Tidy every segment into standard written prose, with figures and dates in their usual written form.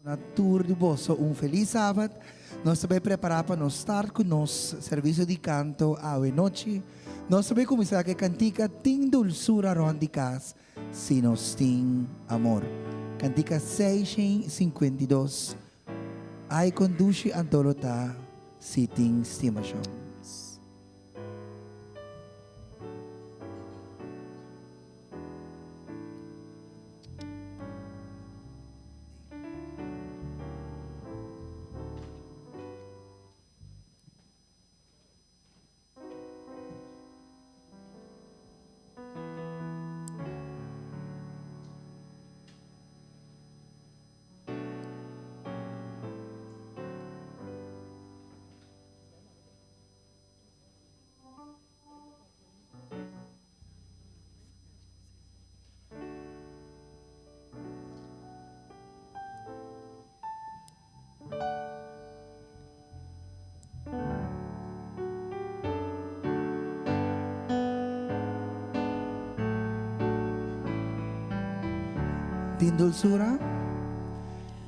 Na tur di boso un feliz Sabat. Nos ta bay prepara pa nos start cu nos servicio di canto awe nochi. Nos ta bay cuminsa cu e cantica Tin Dulzura Rond di Cas Si Nos Tin Amor. Cantica 652. Ay con dushi anto lo ta si tin stimacion. Tin dulsura?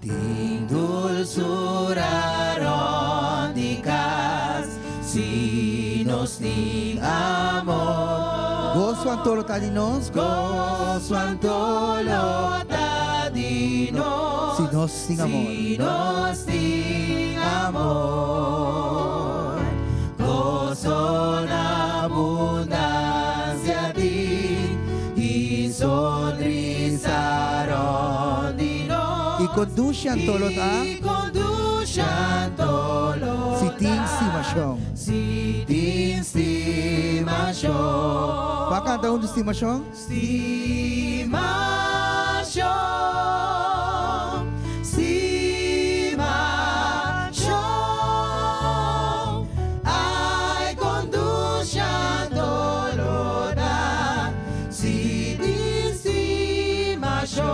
Tin dulsura rond di cas si nos tin amor. Goso anto lo ta di nos. Goso anto lo ta di nos. Si nos tin amor. Si nos tin amor. Goso na abundancia tin y sonrisa rond di nos. Y con dushi anto lo ta. Y con dushi anto lo ta. Si tin stimacion. Si tin stimacion. Bo a canta hunto stimacion? Stimacion, stimacion, ai con dushi anto lo ta si tin stimacion.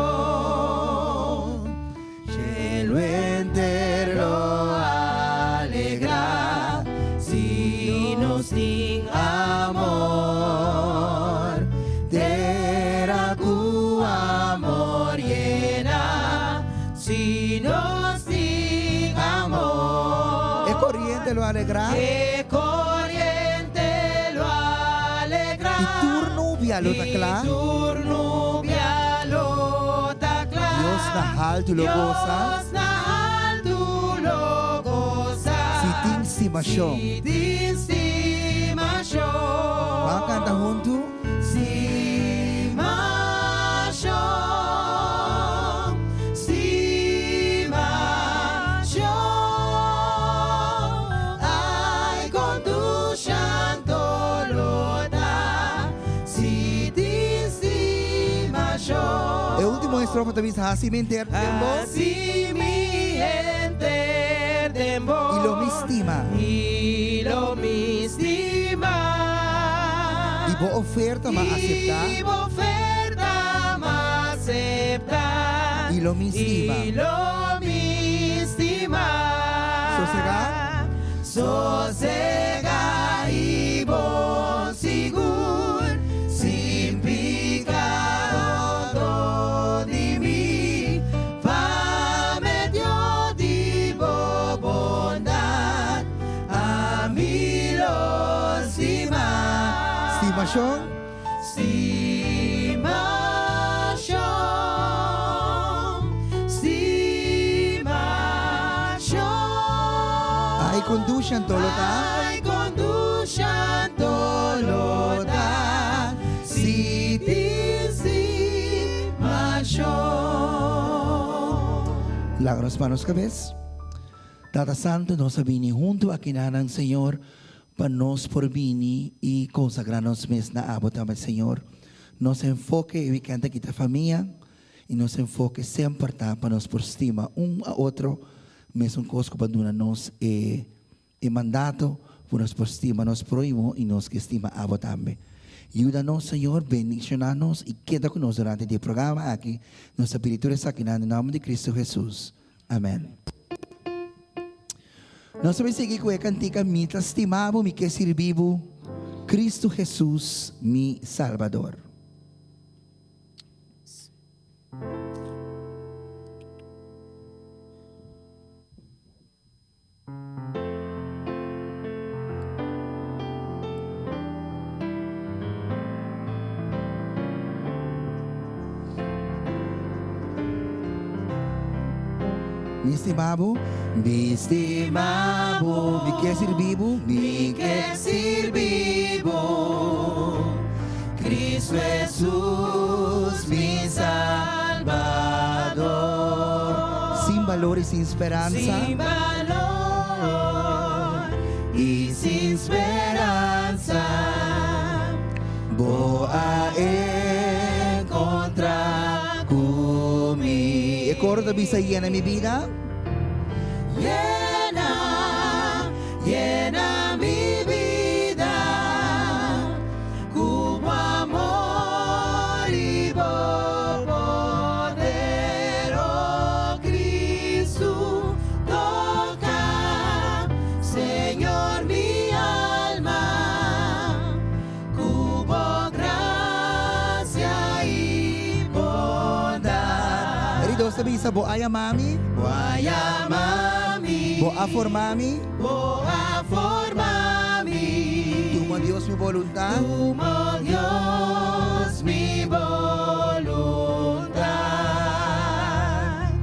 Cielo enter lo alegra si nos tin amor. Tera cu amor yena si nos tin amor. E coriente lo alegra. E coriente lo alegra. Y tur nubia lo ta cla. Y tur nubia lo ta cla. Dios na haltu lo gosa. Dios na haltu lo gosa. Si tin stimashon. Si tin stimashon. Ban kanta huntu. Stimashon, stimashon, ai kon dushi anto lo ta si tin stimashon. E ultimo estrofa ta bisa, Hasi mi henter den bo. Hasi mi henter den bo. I lo mi stima. I lo mi stima. I bo oferta m'a aseptá. I bo oferta m'a aseptá. I lo mi stima. I lo mi stima. Sosegá. Sosegá i bon sigur, sin piká rondó di mi, pa medio di bo bondat ami lo stima. Stimashon. Stimashon, stimashon. Ai kon dushi anto lo ta. Ai kon dushi anto lo ta, si tin stimashon. Laga nos pa nos kabes. Tata Santu, nos a bini huntu akinanan, Señor, Pa nos por bini i konsagrá nos mes na abo tambe, Señor. Nos enfoke e wikènt aki ta famia, i nos enfoke semper ta pa nos por stima un a otro, mesun kos ku pa duna nos e e mandato ku nos por stima nos próhimo i nos ke stima abo tambe. Yuda nos, Señor, bendishoná nos i keda ku nos durante di e programa aki. Nos ta pidi tur esakinan den nòmber di Kristu Hesus. Amen. Nos ta bay sigui cu e cantica Mi ta stima bo, mi ke sirbi bo, Cristo Jesus mi Salbador. Mi stima bo. Mi stima bo. Mi ke sirbi bo. Mi ke sirbi bo. Cristo Jesus, mi Salbador. Sin balor i sin speransa. Sin balor i sin speransa. Bo a enkontrá ku mi. E koro ta bisa yena mi bida. Yena, yena mi bida ku bo amor i bo poder, oh Cristo, toka, Señor, mi alma ku bo grasia i bondat. E di dos ta bisa, Bo a yama mi. Bo a yama mi. Bo a forma mi. Bo a forma mi. Tuma Dios mi boluntat. Tuma Dios mi boluntat.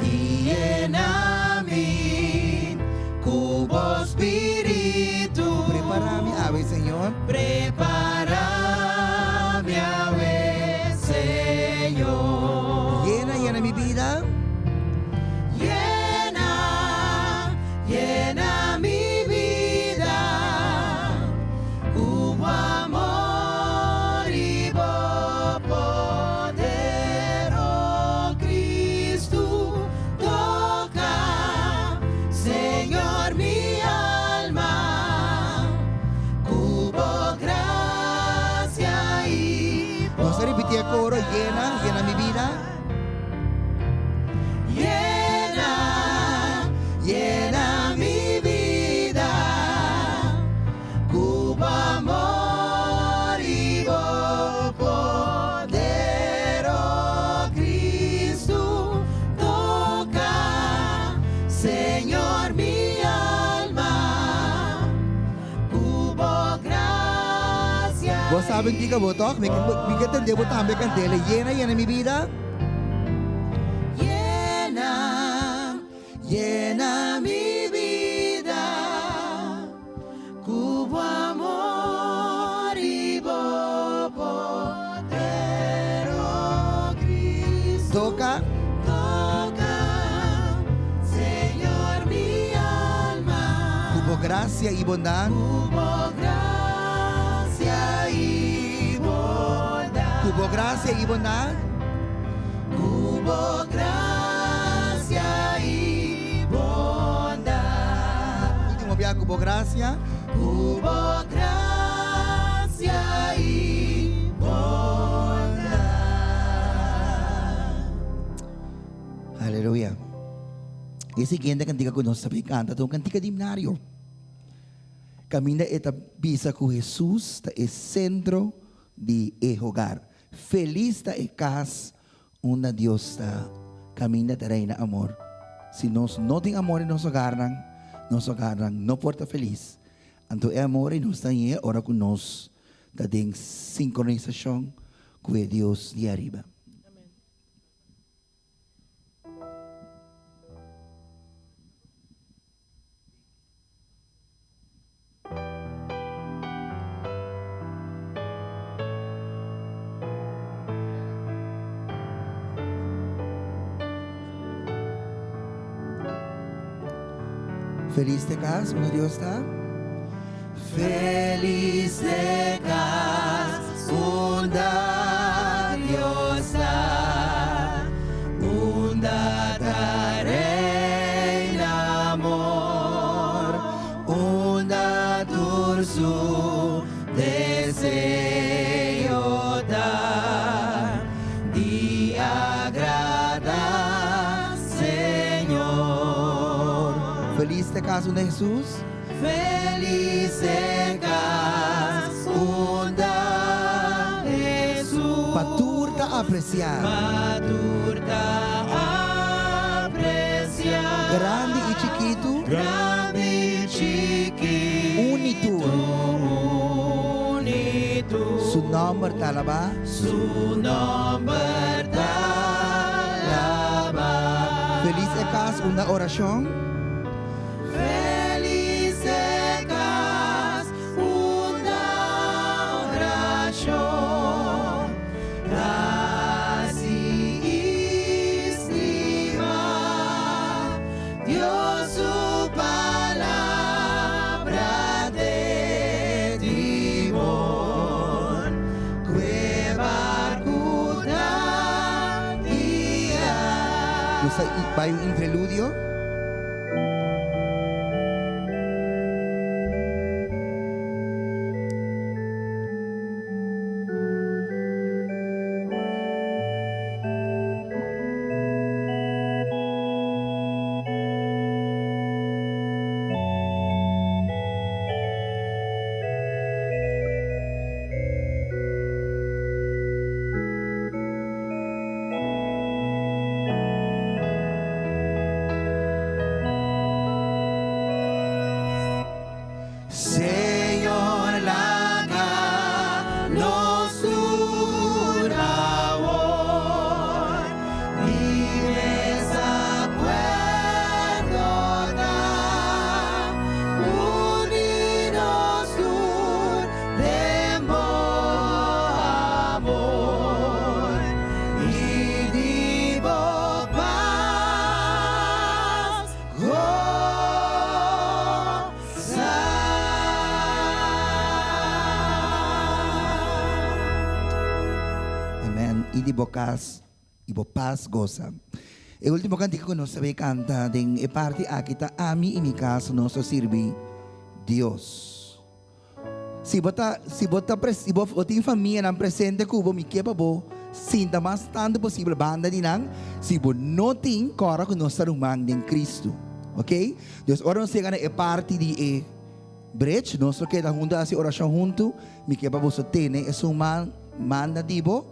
I yena mi ku bo spiritu. Prepara mi awe, Señor. Prepara mi awe, Señor. Yena, yena mi bida. Yena, yena mi bida ku bo amor i bo poder, oh Cristo, toka, Señor, mi alma ku bo grasia i Nos ta ripití e koro, Yena, yena mi bida. Yena, yena mi bida ku bo amor i bo poder, oh Cristo, toka, Señor, mi alma ku bo grasia Bo sabi tika bo tok? Mi mi ke tende bo tambe kantele. Yena, yena mi bida. Yena, yena mi bida ku bo amor i bo poder, oh Cristo. Toka. Toka, Señor, mi alma. Ku bo grasia i bondat. Ku bo grasia i bondat. Ku bo grasia i bondat. Ku bo grasia i bondat. Último bia, ku bo grasia. Ku bo grasia i bondat. Aleluya. E siguiente kantika ku nos ta bin kanta ta un kantika di himnario. Kaminda e ta bisa ku Hesus ta e sentro di e hogar. Felis ta e kas unda Dios ta, kaminda ta reina amor. Si nos no tin amor den nos hogarnan, nos hogarnan no por ta felis. Anto e amor ei nos ta hañ'é ora ku nos ta den sinkronisashon ku e Dios di ariba. Feliz te cas unda Dios ta. Feliz te cas unda Dios ta, unda ta reina amor, unda tur su deseo ta di agrada Señor. Feliz te cas unda Jesús. Feliz te cas unda Jesús. Pa tur ta apreciá. Pa tur ta apreciá. Grandi i chikitu. Grandi i chikitu. Uni tur. Uni tur. Su nomber ta alabá. Su nomber ta alabá. Feliz e kas unda orashon. Felis e kas unda orashon ta hasi i stima Dios su palabra den timon ku e barku ta guia. Nos ta bai un interludio. Señor laga nos tur awor di mes akuerdo ta, uni nos tur den bo amor i di bo pas gosa. Amen. I di bo kas i bo pas gosa. E último kantika ku nos ta bay kanta den e parti aki ta Ami i mi kas nos lo sirbi Dios. Si bo ta si bo ta pres si bo tin famianan presente ku bo mi ke pa bo sinta mas tantu posibel banda di nan. Si bo no tin kòrda ku nos ta ruman den Kristu. Ok? Dus ora nos yega na e parti di e Bridge, nos lo keda huntu hasi orashon huntu. Mi ke pa boso tene esun man manda di bo,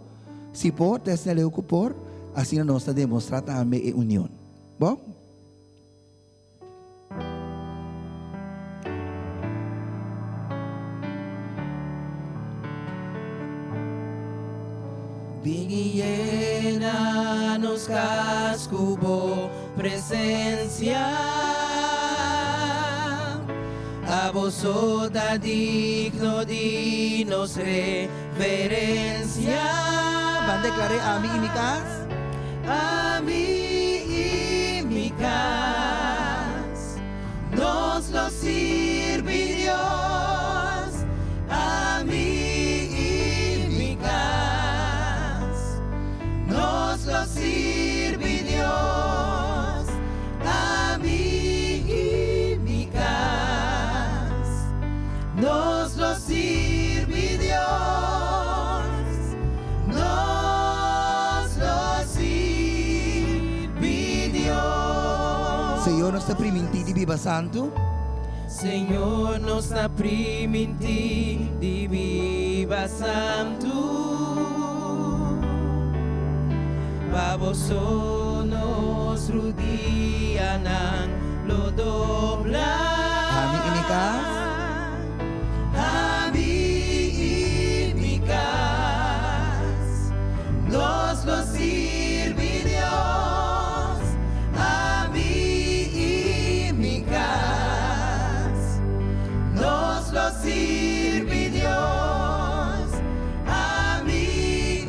si por, ta esnan leu ku por, asina nos ta demostrá tambe e union. Bo? Bini yena nos kas ku bo presensia. Abo so ta digno di nos reverensia. Ban deklar'é, Ami i mi kas. Ami i mi kas, nos lo sirbi Dios. Ami i mi kas, nos lo sirbi Dios. Ami i mi kas, nos lo sirbi Dios. Nos lo sirbi Dios. Señor nos ta primintí di biba santu. Señor nos ta primintí di biba santu. Pa bo so nos rudianan lo dobla. Ami i mi kas. Ami i mi kas, nos lo sirbi Dios. Ami i mi kas, nos lo sirbi Dios. Ami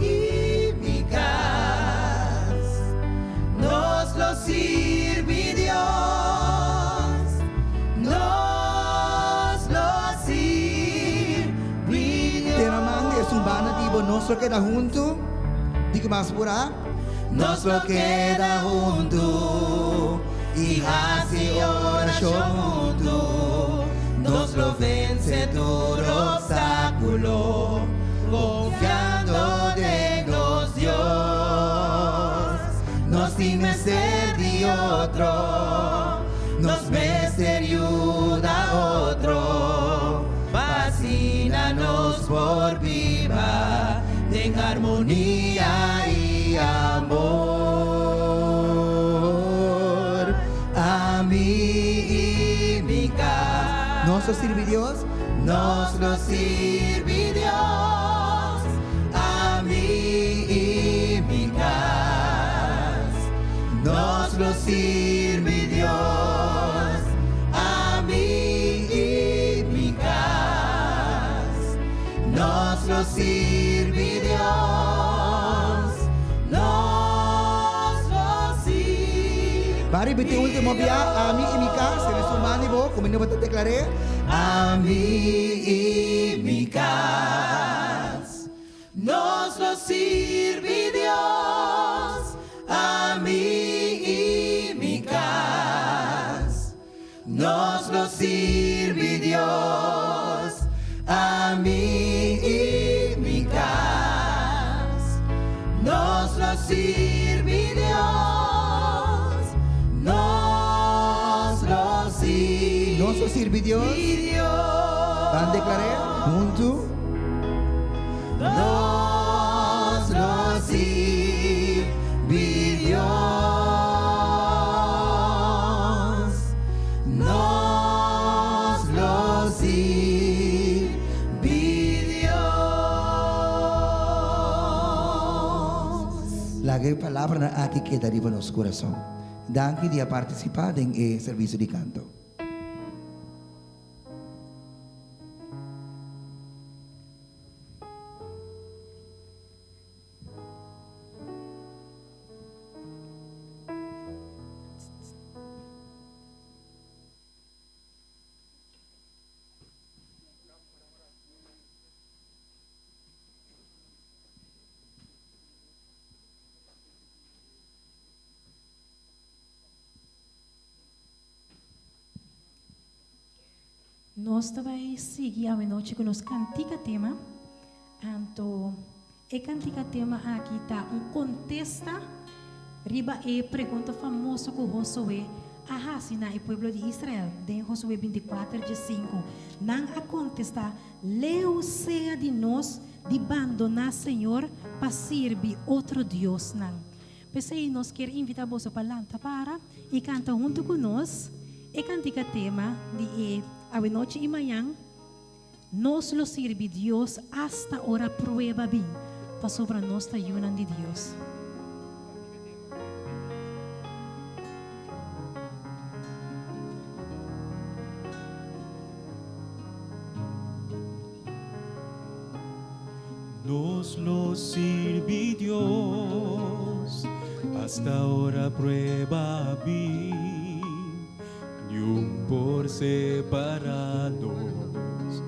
i mi kas, nos lo sirbi Dios. Nos lo sirbi Dios. Tene man di esun banda di bo, nos lo keda huntu. Di ku mas purá. Nos lo keda huntu i hasi orashon huntu. Nos lo vense tur opstákulo, konfiando den nos Dios. Nos tin mester di otro, nos mester yuda otro, pa asina nos por biba den armonia i amor. Ami i mi kas. Nos lo sirbi Dios. Nos lo sirbi Dios. Ami i mi kas. Nos. lo sirbi Dios, ami i mi kas. Nos lo sirbi Dios, nos lo sirbi. Ban ripití último bia, ami i mi kas, tene su man di bo, ku mi no bo ta deklar'é. Ami i mi kas. Nos lo sirbi Dios, ami i mi kas. Nos lo sirbi Dios, ami i mi kas. Nos lo sirbi Dios, nos lo sirbi Nos lo sirbi Dios. Ban deklar'é huntu. Nos lo sirbi Dios, nos lo sirbi Dios. Laga e palabranan aki keda riba nos kurason. Danki di a partisipá den e servisio di kanto. Nos ta bai sigui awenochi ku nos kantika tema. Anto e kantika tema aki ta un kontesta riba e pregunta famoso ku Josué a hasi na e pueblo di Israel den Josué bintikuater dje sinku. Nan a kontestá, Leu sea di nos di bandoná Señor pa sirbi otro diosnan. P'esei nos kier invitá boso pa lanta para i kanta huntu ku nos e kantika tema di e awenochi i mañan, Nos lo sirbi Dios asta ora prueba bin, pasobra nos ta yunan di Dios. Nos lo sirbi Dios hasta ora prueba bin, niun por separa nos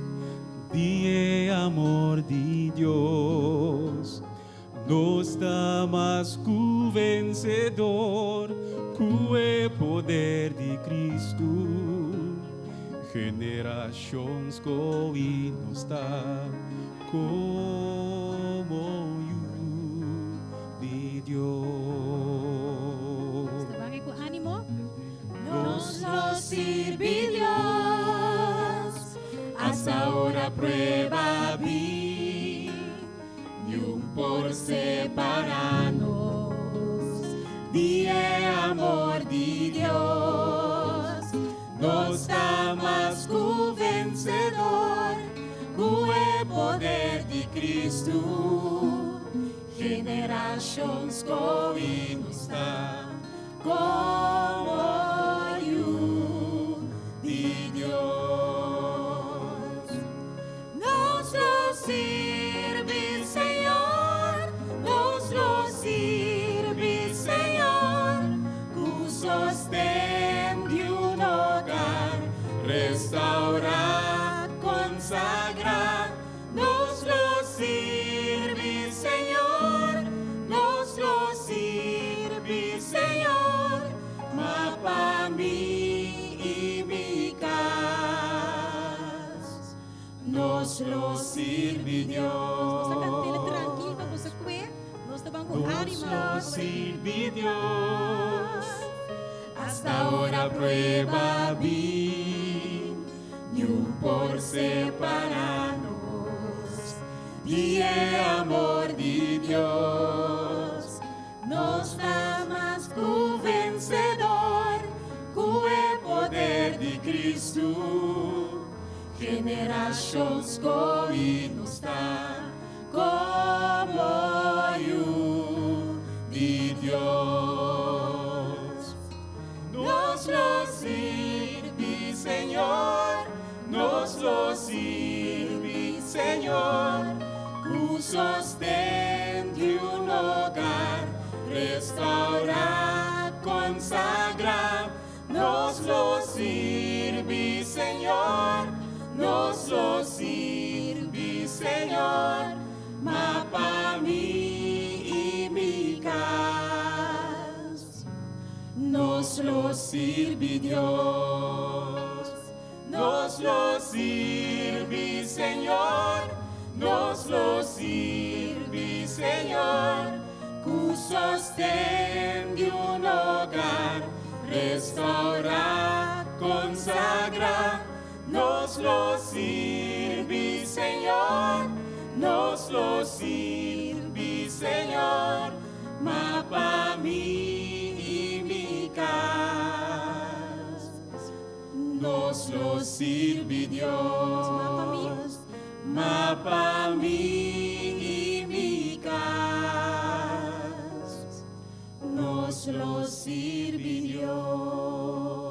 di e amor di Dios. Nos ta mas ku vensedor ku e poder di Cristo. Generacion scogi nos ta como yu di Dios. Nos ta ban cu animo. Nos lo sirbi Dios hasta ora prueba bin. Niun por separa nos di e amor di Dios. Nos ta mas ku vencedor ku e poder di Cristo. Generacion scogi nos ta como yu di Dios. Nos lo sirbi Señor, nos lo sirbi Señor, ku sosten di un hogar restaurá, konsagrá. Nos lo sirbi Señor, nos lo sirbi Señor, ma pa mi i mi kas, nos lo sirbi Nos ta kant'el Dios. trankil pa boso kue, nos ta ban ku Nos ánimo. lo sirbi Dios, hasta ora prueba bin, niun por separa nos di e amor di Dios. Nos ta mas ku vencedor, ku e poder di Cristo. Generacion scogi nos ta como yu di Dios. hogar, restaura, consagra, nos lo sirbi, Señor, nos lo sirbi, Señor, ma pa mi y mi cas. Nos lo sirbi Dios, nos lo sirbi, Señor, nos lo sirbi, Señor, cu sosten di un hogar, restaura, consagra, nos lo sirbi, Señor, nos lo sirbi, Señor, ma pa mi y mi cas. Nos lo sirbi Dios, ma pa mi y mi cas. Nos lo sirbi Dios.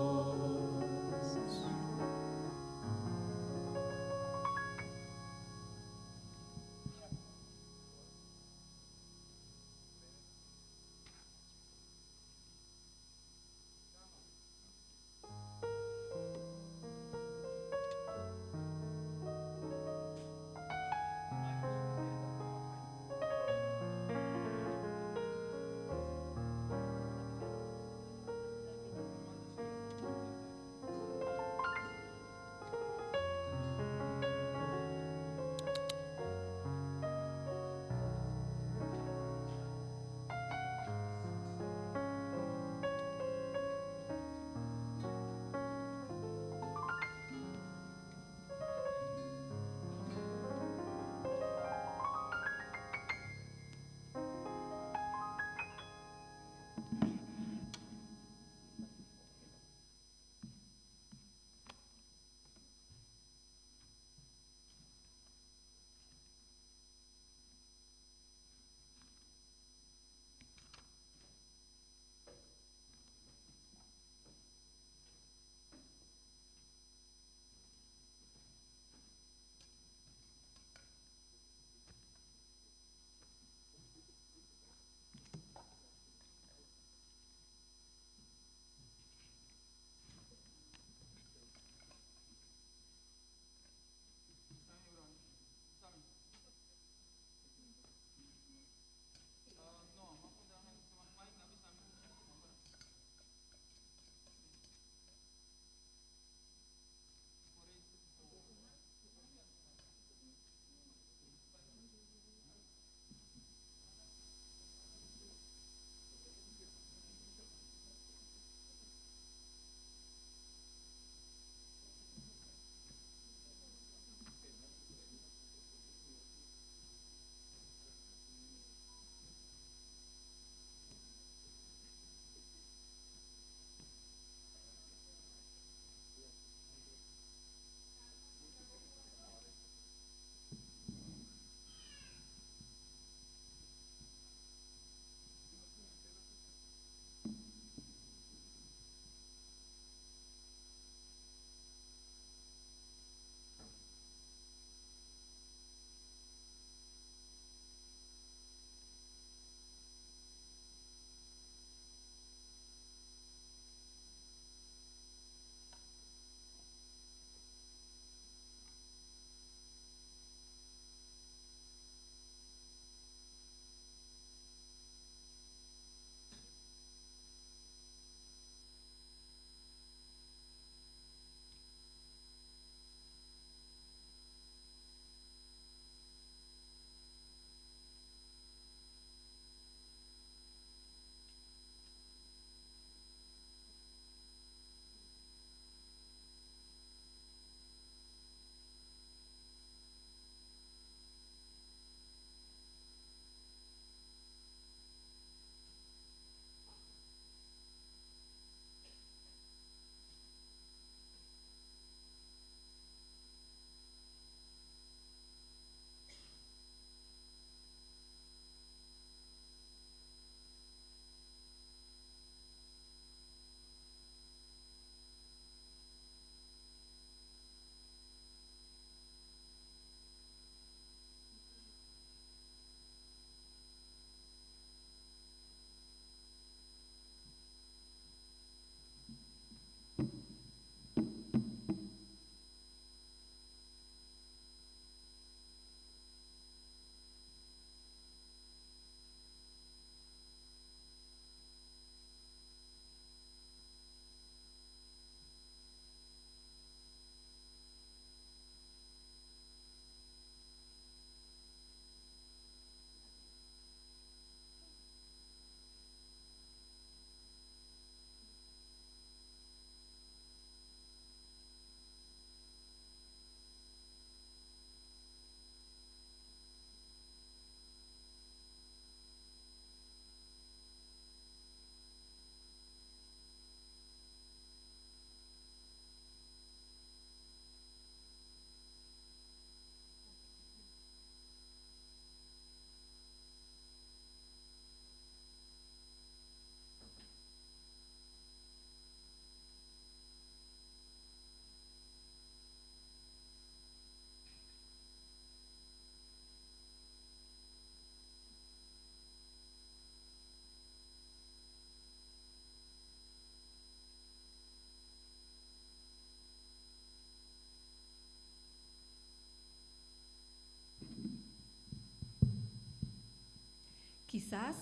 Kisas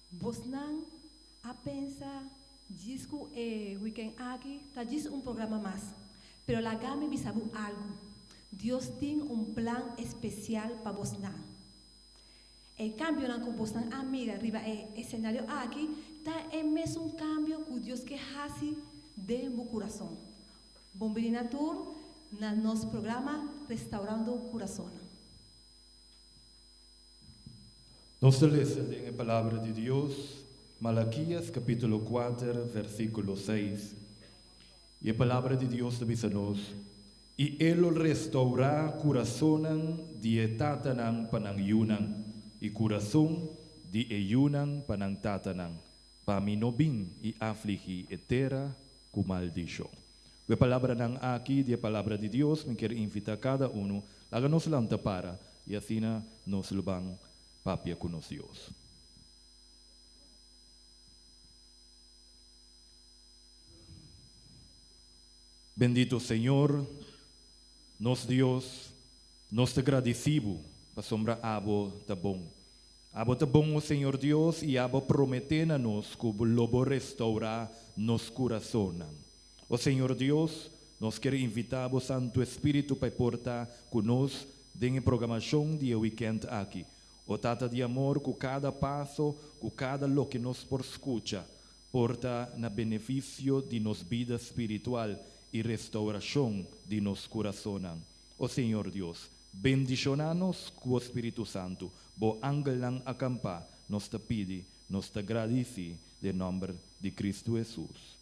bosnan a pensa djis ku e weekend aki ta djis un programa mas. Pero laga mi bisa bo algu, Dios tin un plan espesial pa bosnan. E kambionan ku bosnan a mira riba e esenario aki ta e mesun kambio ku Dios ke hasi den bo kurason. Bon bini na tur na nos programa Restaurando Kurasonnan. Nos ta lesa den e Palabra di Dios, Malakias kapítulo kuater versíkulo seis. I e Palabra di Dios ta bisa nos, I e lo restourá kurasonnan di e tatanan pa nan yunan, i kurason di e yunan pa nan tatanan, pa mi no bin i afligí e tera ku maldishon. Ku e palabranan aki di e Palabra di Dios mi kier invitá kada unu, laga nos lanta para i asina nos lo ban papia ku nos Dios. Bendito Señor, nos Dios, nos ta gradisí Bo pasobra Abo ta bon. Abo ta bon, o Señor Dios, i Abo a prometé na nos ku lo Bo restourá nos kurasonnan. O Señor Dios, nos kier invitá Bo Santu Espíritu pa e por ta ku nos den e programashon di e wikènt aki. O Tata di amor, ku kada paso, ku kada loke nos por skucha, por ta na benefisio di nos bida spiritual i restourashon di nos kurasonnan. O Señor Dios, bendishoná nos ku Bo Spiritu Santu, Bo angelnan akampá, nos ta pidi, nos ta gradisí den nòmber di Kristu Hesus.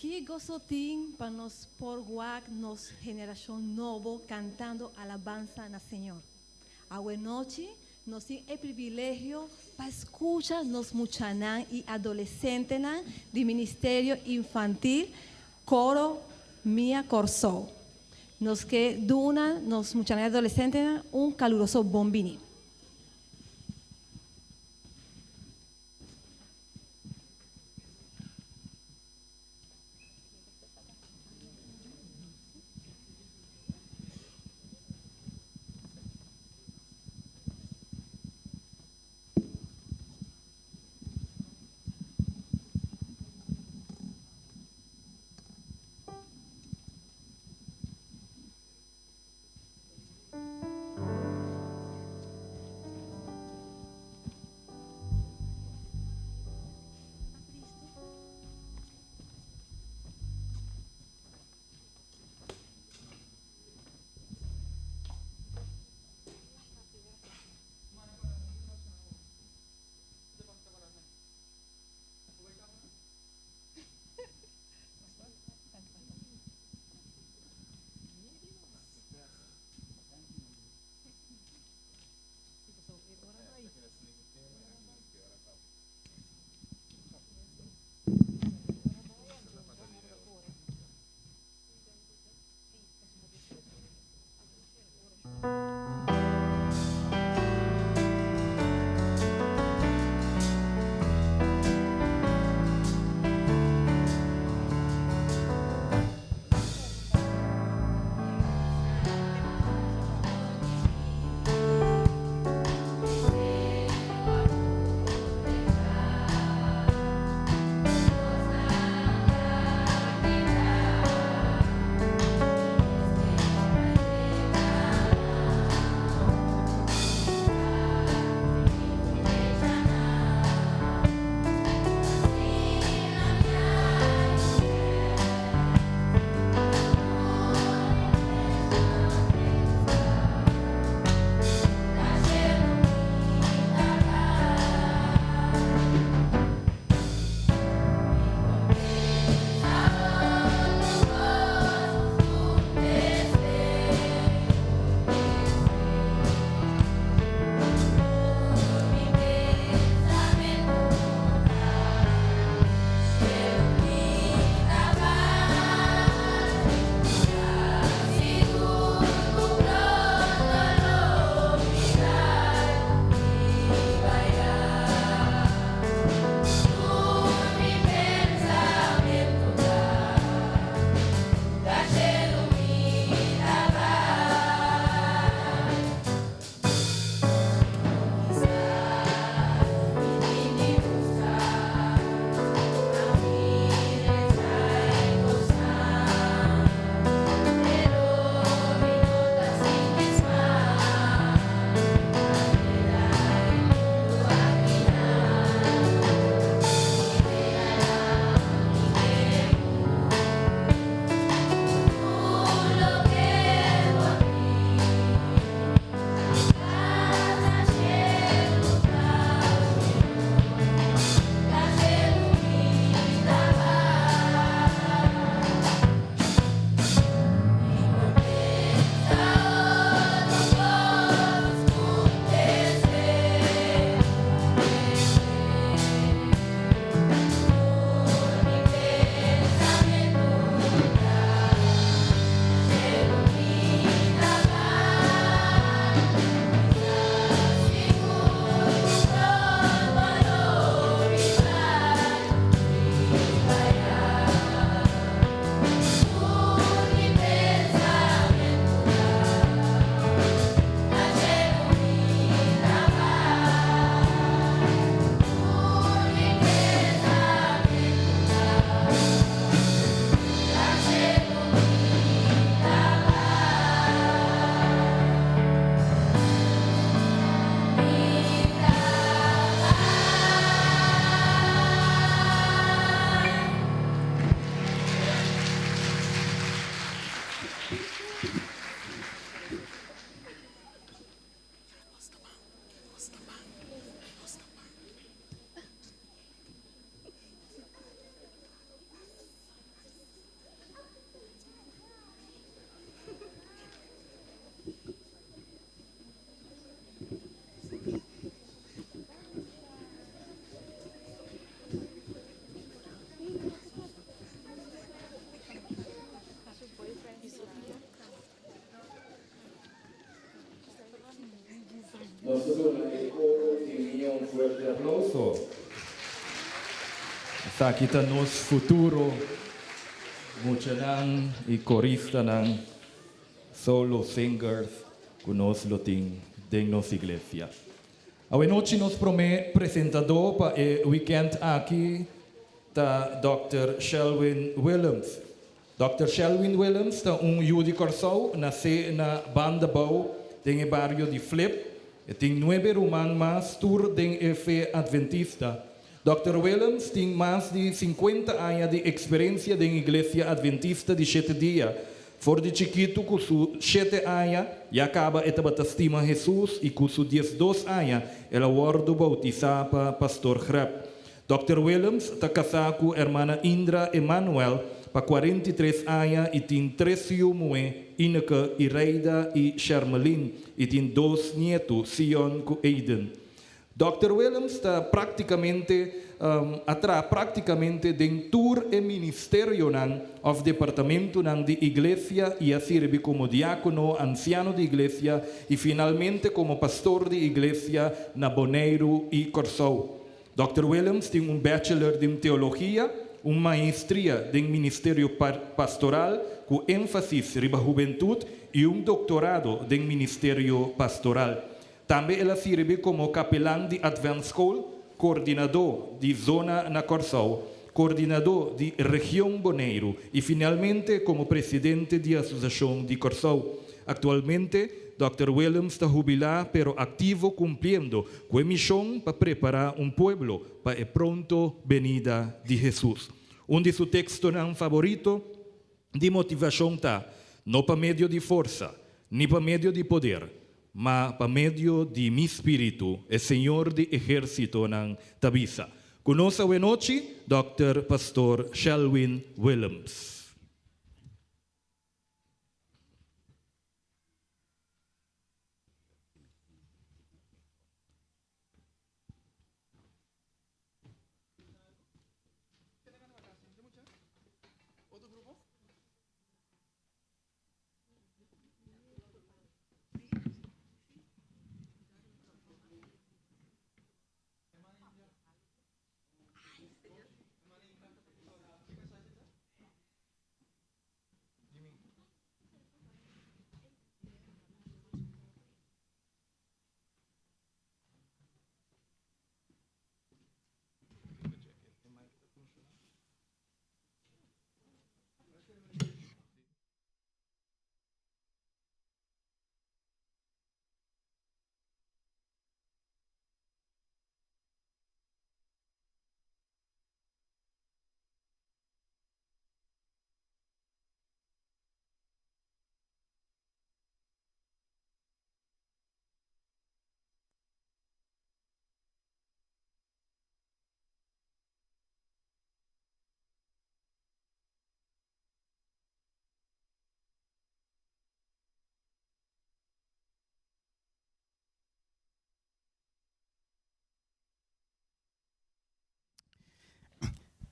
Ki goso tin pa nos por wak nos generashon nobo kantando alabansa na Señor. Awe nochi nos tin e privilegio pa skucha nos muchanan i adolesentenan di Ministerio Infantil Koro Mia Kòrsou. Nos ke duna nos muchanan i adolesentenan un kaluroso bon bini. Aplauso. Esaki ta nos futuro muchanan y coristanan, solo singers cu nos lo tin den nos iglesia. Awenochi nos prome presentador pa e weekend aki ta Dòkter Shelwin Willems. Dòkter Shelwin Willems ta un yu di Kòrsou, nasé na Bandabou den e bario di Flip. E tin nuebe ruman mas, tur den e fe adventista. Dòkter Willems tin mas di sinkuenta aña di eksperensia den Iglesia Adventista di Shete Dia. For di chikitu ku su shete aña ya kaba e tabata stima Hesus i ku su diesdos aña el a wòrdu boutisá pa Pastor Grep. Dòkter Willems ta kasá ku hermana Indra Emanuel pa 43 aña i tin tres yu muhé, Ineke, Ireida i Shermelin, i tin dos nietu, Sion ku Aiden. Dòkter Willems ta práktikamente a traha práktikamente den tur e ministerionan òf departamentunan di iglesia i a sirbi komo diákono, ansiano di iglesia i finalmente komo pastor di iglesia na Boneiru i Kòrsou. Dòkter Willems tin un bachelor den teologia, un maestria den ministerio pastoral ku énfasis riba hubentut i un doktorado den ministerio pastoral. Tambe el a sirbi komo kapelan di Advent School, koordinadó di zona na Kòrsou, koordinadó di region Boneiru i finalmente komo presidente di Asosiashon di Kòrsou. Aktualmente Dòkter Willems ta hubilá pero aktivo kumpliendo ku e mishon pa prepará un pueblo pa e pronto benida di Hesus. Un di su tekstonan faborito di motivashon ta, No pa medio di forsa, ni pa medio di poder, ma pa medio di mi spiritu, e Señor di ehérsitonan ta bisa. Ku nos awenochi, Dòkter Pastor Shelwin Willems.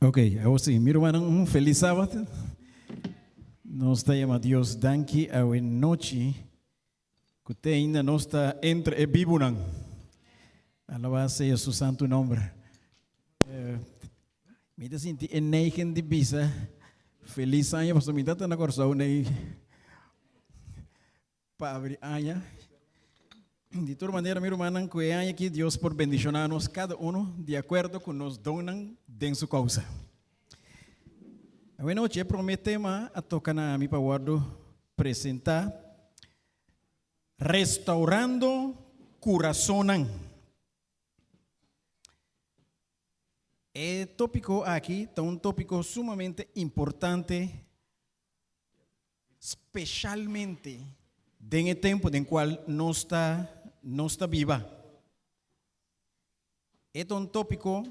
Ok, awor sí, mi rumannan, un feliz sábat. Nos ta yama Dios danki awe nochi ku te ainda nos ta entre e bibunan. Alabá sea su santu nomber. Eh, mi ta sinti e neigen di bisa feliz aña, pasobra mi ta na Kòrsou nei Pa abri aña. Di tur manera, mi rumannan, ku e aña aki Dios por bendishoná nos kada uno di akuerdo ku nos donnan den su kousa. Awenochi e promé tema a toka na ami pa wòrdu presentá, Restaurando Kurasonnan. E tópiko aki ta un tópiko sumamente importante Specialmente den e tempo den cual nos ta nos ta biba. E ta un topico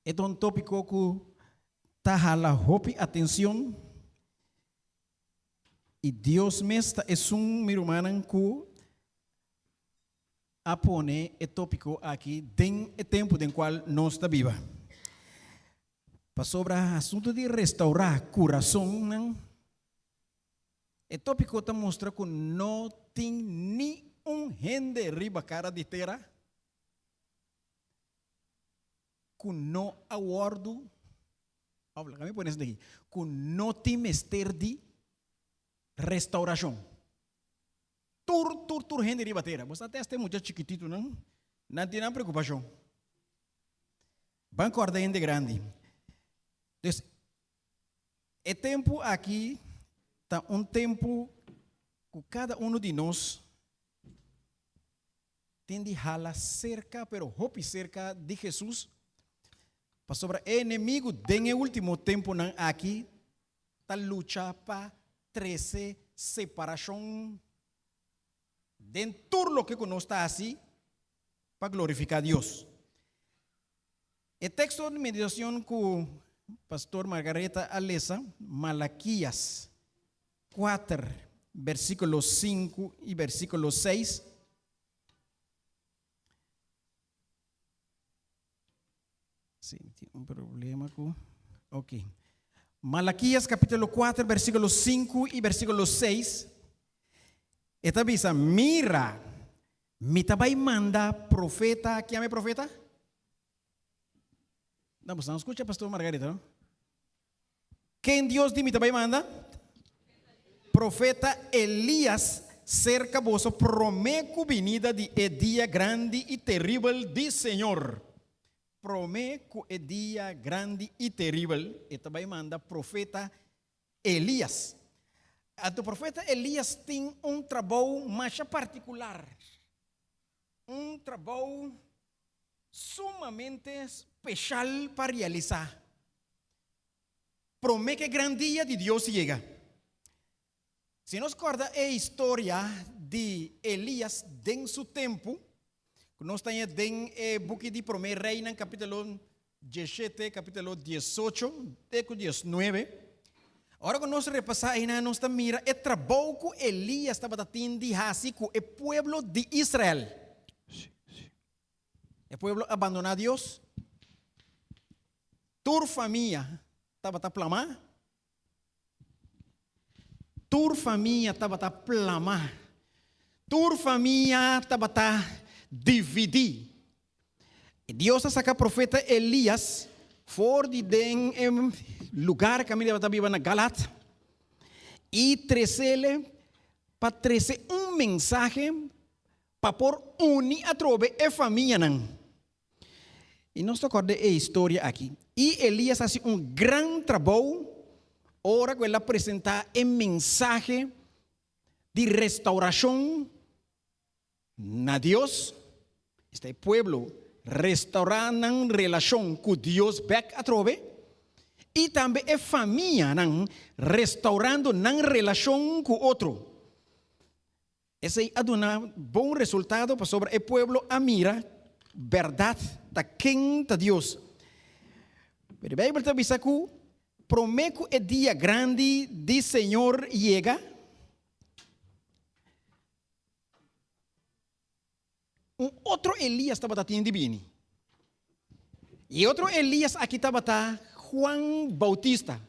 e ta un topico cu ta hala hopi atencion y Dios mes ta esun, mi rumannan, cu A pone e tópiko aki den e tempu den kual nos ta biba. Pasobra asuntu di restaurá kurasonnan, e tópiko ta mustra ku no tin ni un hende riba kara di tera ku no a wòrdu, òf laga mi pone esaki aki, ku no tin mester di restaurashon. Tur, tur, tur hende riba tera. Bo sa te hasta e mucha chikititunan, nan tin nan preokupashon. Ban kòrda hende grandi. Dus, e tempu aki ta un tempu ku kada unu di nos tin di hala serka, pero hopi serka di Hesus, pasobra e enemigu den e último tempunan aki ta lucha pa trese separashon den tur loke ku nos ta hasi pa glorifiká Dios. E teksto di meditashon ku Pastor Margaretha a lesa, Malakias kuater, bersíkulo sinku i bersíkulo seis, Sí, tin un problema ku. Ok. Malakias kapítulo 4, versíkulo 5 i versíkulo 6. E ta bisa, mira, mi ta bai manda profeta, ken ame profeta? No, pues no escucha Pastor Margarita, no? Ken Dios di mi ta bai manda? Profeta Elías serka boso promé ku binida di e dia grandi i teribel di Señor. Promé ku e dia grandi i teribel, e ta bai manda profeta Elías. Anto profeta Elías tin un trabou masha partikular, un trabou sumamente speshal pa realisá promé ku e gran dia di Dios yega. Si nos kòrda e historia di Elías den su tempu, ku nos ta haña den e buki di Promé Reinan kapítulo diesshete, kapítulo diesocho te ku diesnuebe, ora ku nos repasá einan nos ta mira e trabou ku Elías tabata tin di hasi ku e pueblo di Israel. E pueblo a bandoná Dios. Tur famia tabata plamá. Tur famia tabata plamá. Tur famia tabata dividí. Dios a saka profeta Elías for di den e lugar kaminda tabata biba na Galat i tresele pa trese un mensahe pa por uni atrobe e famianan. I nos ta kòrda e historia aki. I Elías hasi un gran trabou ora ku el a presentá e mensahe di restaurashon na Dios. Esta e pueblo restaurá nan relashon ku Dios bèk atrobe. I tambe e famianan restaurando nan relashon ku otro. Esei a duna bon resultado pasobra e pueblo a mira bèrdat ta ken ta Dios. Pero e Beibel ta bisa ku promé ku e dia grandi di Señor yega, un otro Elías tabata tin di bini. I e otro Elías aki tabata Juan Bautista.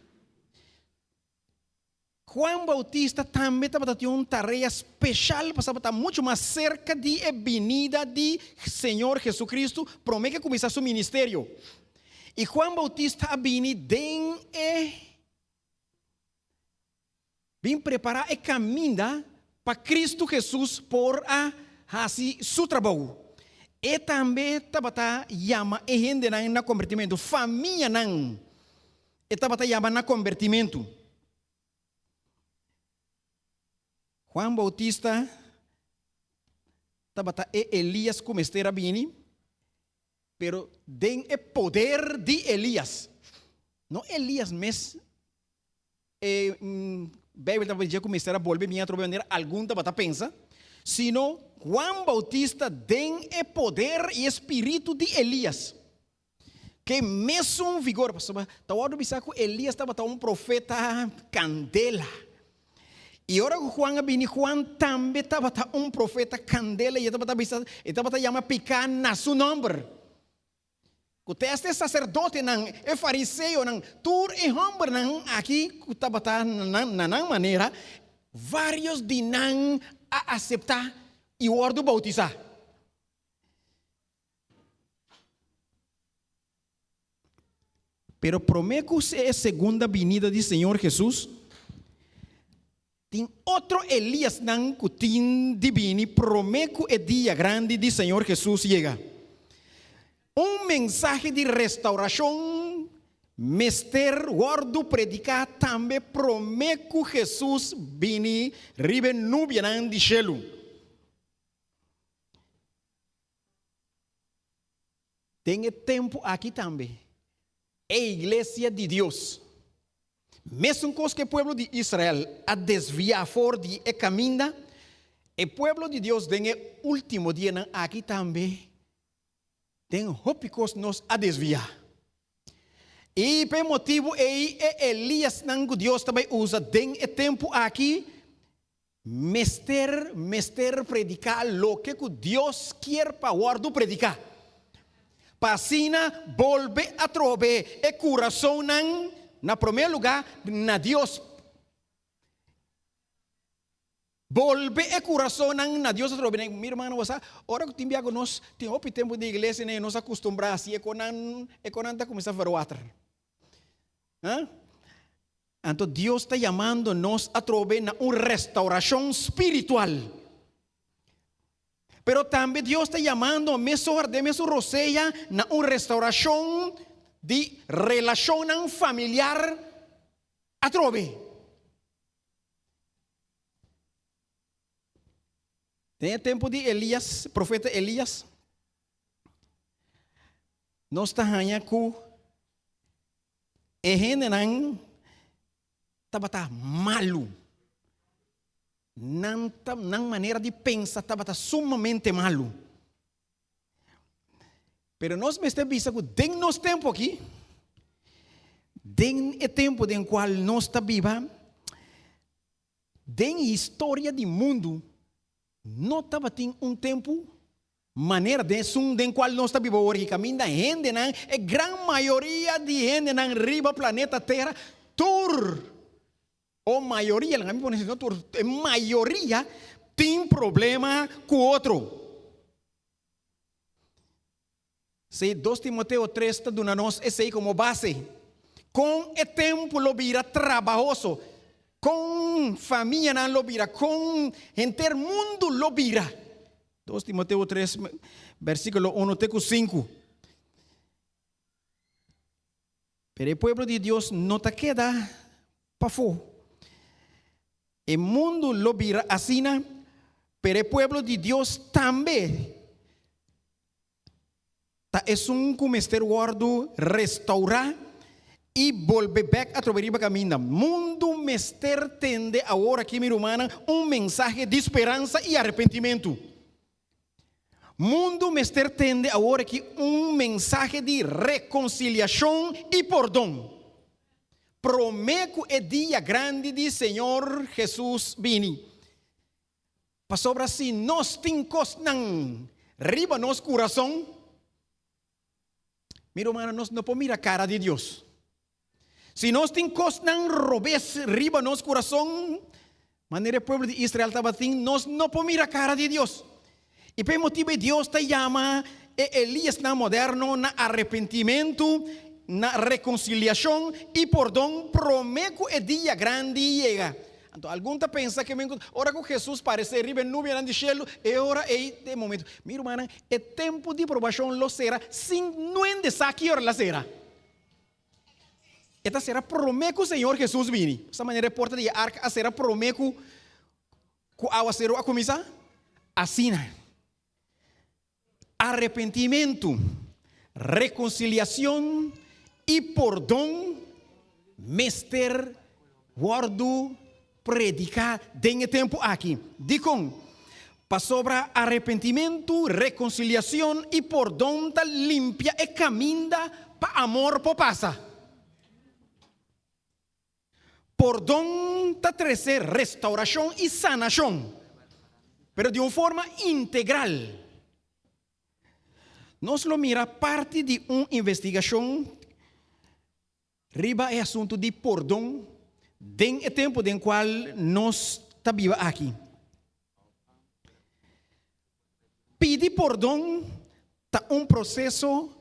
Juan Bautista tambe tabata tin un tarea speshal pasobra tabata muchu mas serka di e binida di Señor Jesucristo promé ke kuminsá su ministerio. I Juan Bautista a bini den e bin prepará e kaminda pa Cristo Jesus por a hasi su trabou. E tambe tabata yama e hendenan na kombertimentu, famianan. E tabata yama na kombertimentu. Juan Bautista tabata e Elias ku mester a bini, pero den e poder di Elias. No Elias mes, e Beibel tabata dje ku mester a bolbe bini atrobe manera algun tabata pensa, sino Juan Bautista den e poder i e spiritu di Elias. Ke mesun vigor, pasobra ta wòrdu bisá ku Elias tabata un profeta kandela. I ora ku Juan a bini, Juan tambe tabata un profeta kandela i e tabata bisa, e tabata yama piká na su nòmber. Ku te asta e saserdotenan, e fariseonan, tur e hòmbernan aki ku tabata na nan manera, vários di nan a aseptá. i wòrdu boutisá. Pero promé ku e segunda binida di Señor Hesus, tin otro Eliasnan ku tin di bini promé ku e dia grandi di Señor Hesus yega. Un mensahe di restaurashon mester wòrdu prediká tambe promé ku Hesus bini riba e nubianan di shelu. Den e tempu aki tambe, e iglesia di Dios, mesun kos ku e pueblo di Israel a desviá for di e kaminda, e pueblo di Dios den e último dianan aki tambe den hopi kos nos a desviá. I pa e motibu ei e Eliasnan ku Dios ta bai usa den e tempu aki Mester mester prediká loke ku Dios kier pa wòrdu prediká, pa asina bolbe atrobe e kurasonnan na promé lugá na Dios. Bolbe e kurasonnan na Dios atrobe. Mi hermano, bo sa, ora ku tin bia ku nos tin hopi tempu den iglesia, nos a kustumbrá hasi e konan, e konan ta kuminsá verwater. Huh? Anto Dios ta yamando nos atrobe na un restaurashon spiritual. Pero tambe Dios ta yamando mesora den mesun rosea na un restaurashon di relashonnan familiar atrobe. Den e tempu di Elias, profeta Elias, nos ta haña ku E hendenan tabata malu. Nan ta, nan manera di pensa tabata sumamente malu. Pero nos mester bisa ku den nos tempu aki, den e tempu den kual nos ta biba, den historia di mundu, no tabatin un tempu Manera den esun den cual nos ta biba awor aki caminda hendenan, e gran mayoria di hendenan riba planeta Tera, tur o mayoria, laga mi pone así, no tur, e mayoria tin problema cu otro. Sí, dos Timoteo tres ta duna nos esei como base. Con e tempo lo bira trabahoso, con famianan lo bira, con henter mundo lo bira. Dos Timoteo tres, versículo uno te cu sinku. Pero e pueblo di Dios no ta keda pafó. E mundu lo bira asina, pero e pueblo di Dios tambe ta esun ku mester wòrdu restourá i bolbe bèk atrobe riba kaminda. Mundu mester tende awor aki, mi rumannan, un mensahe di speransa i arepentimentu. Mundu mester tende awor aki un mensahe di rekonsiliashon i pordon, promé ku e dia grandi di Señor Hesus bini. Pasobra si nos tin kosnan riba nos kurason, mi rumannan, nos no por mira kara di Dios. Si nos tin kosnan robes riba nos kurason, manera e pueblo di Israel tabatin, nos no por mira kara di Dios. I pa e motibu ei Dios ta yama e Eliasnan moderno na arepentimentu, na rekonsiliashon i pordon promé ku e dia grandi yega. Anto algun ta pensa ke men ku ora ku Hesus paresé riba e nubianan di shelu, e ora ei ta e momentu. Mi rumannan, e tempu di probashon lo sera sin nuende sa ki ora la sera. E ta sera promé ku Señor Hesus bini. Esta manera e porta di e arka a sera promé ku Ku awaseru a kuminsá? Asina. Arepentimentu, rekonsiliashon i pordon mester wòrdu prediká den e tempu aki. Dikon? Pasobra arepentimentu, rekonsiliashon i pordon ta limpia e kaminda pa amor por pasa. Pordon ta trese restaurashon i sanashon, pero di un forma integral. Nos lo mira parti di un investigashon riba e asuntu di pordon den e tempu den kual nos ta biba aki. Pidi pordon ta un proseso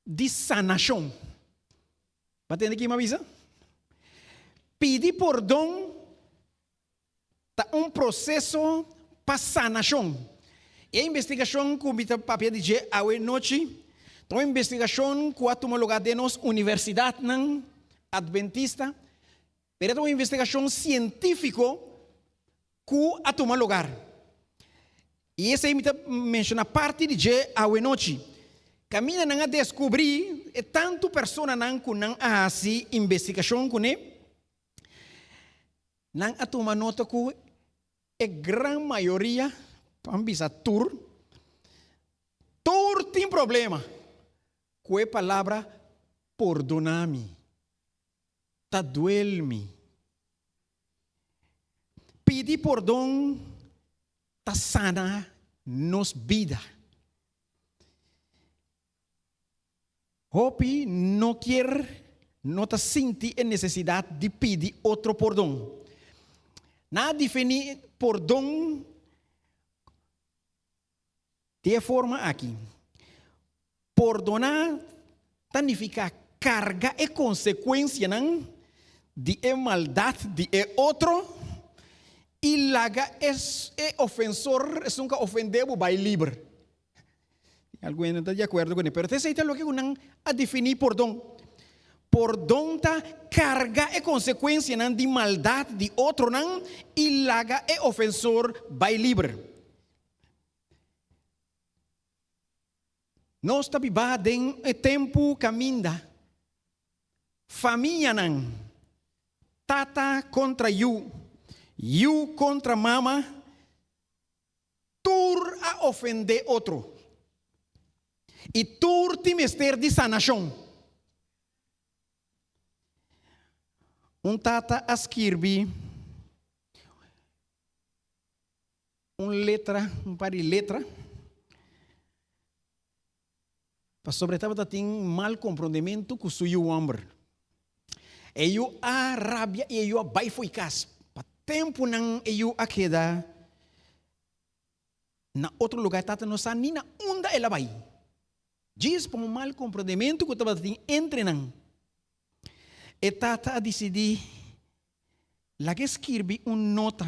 di sanashon. Bo a tende ki mi a bisa? Pidi pordon ta un proseso pa sanashon. E investigashon ku mi ta papia di dje awe nochi ta un investigashon ku a tuma lugá den nos universidatnan adventista, pero e ta un investigashon sientífiko ku a tuma lugar. I esei mi ta menshoná parti di dje awe nochi. Kaminda nan a deskubrí e tantu personanan ku nan a hasi investigashon kuné, Nan a tuma nota ku e gran mayoria, pa mi bisa tur, tur tin problema ku e palabra pordona mi. Ta duel mi. Pidi pordon ta sana nos bida. Hopi no kier, no ta sinti e nesesidat di pidi otro pordon. Nan a defini pordon di e forma aki, Pordoná ta nifiká karga e konsekuensianan di e maldat di e otro i laga e ofensor, esun ku a ofendé bo, bai liber. Algun hende no ta di akuerdo kuné, pero esei ta loke ku nan a definí pordon. Pordon ta karga e konsekuensianan di maldat di otronan i laga e ofensor bai liber. Nos ta biba den e tempu kaminda famianan, tata kontra yu, yu kontra mama, Tur a ofendé otro, i tur tin mester di sanashon. Un tata a skirbi un letra, un par di letra, pasobra e tabata tin mal komprondementu ku su yu hòmber. E yu a rabia i e yu a bai fo'i kas. Pa tempunan e yu a keda na otro lugá, e tata no sa ni na unda el a bai. Djis pa un mal komprondementu ku tabata tin entre nan, e tata a disidí laga e skirbi un nota,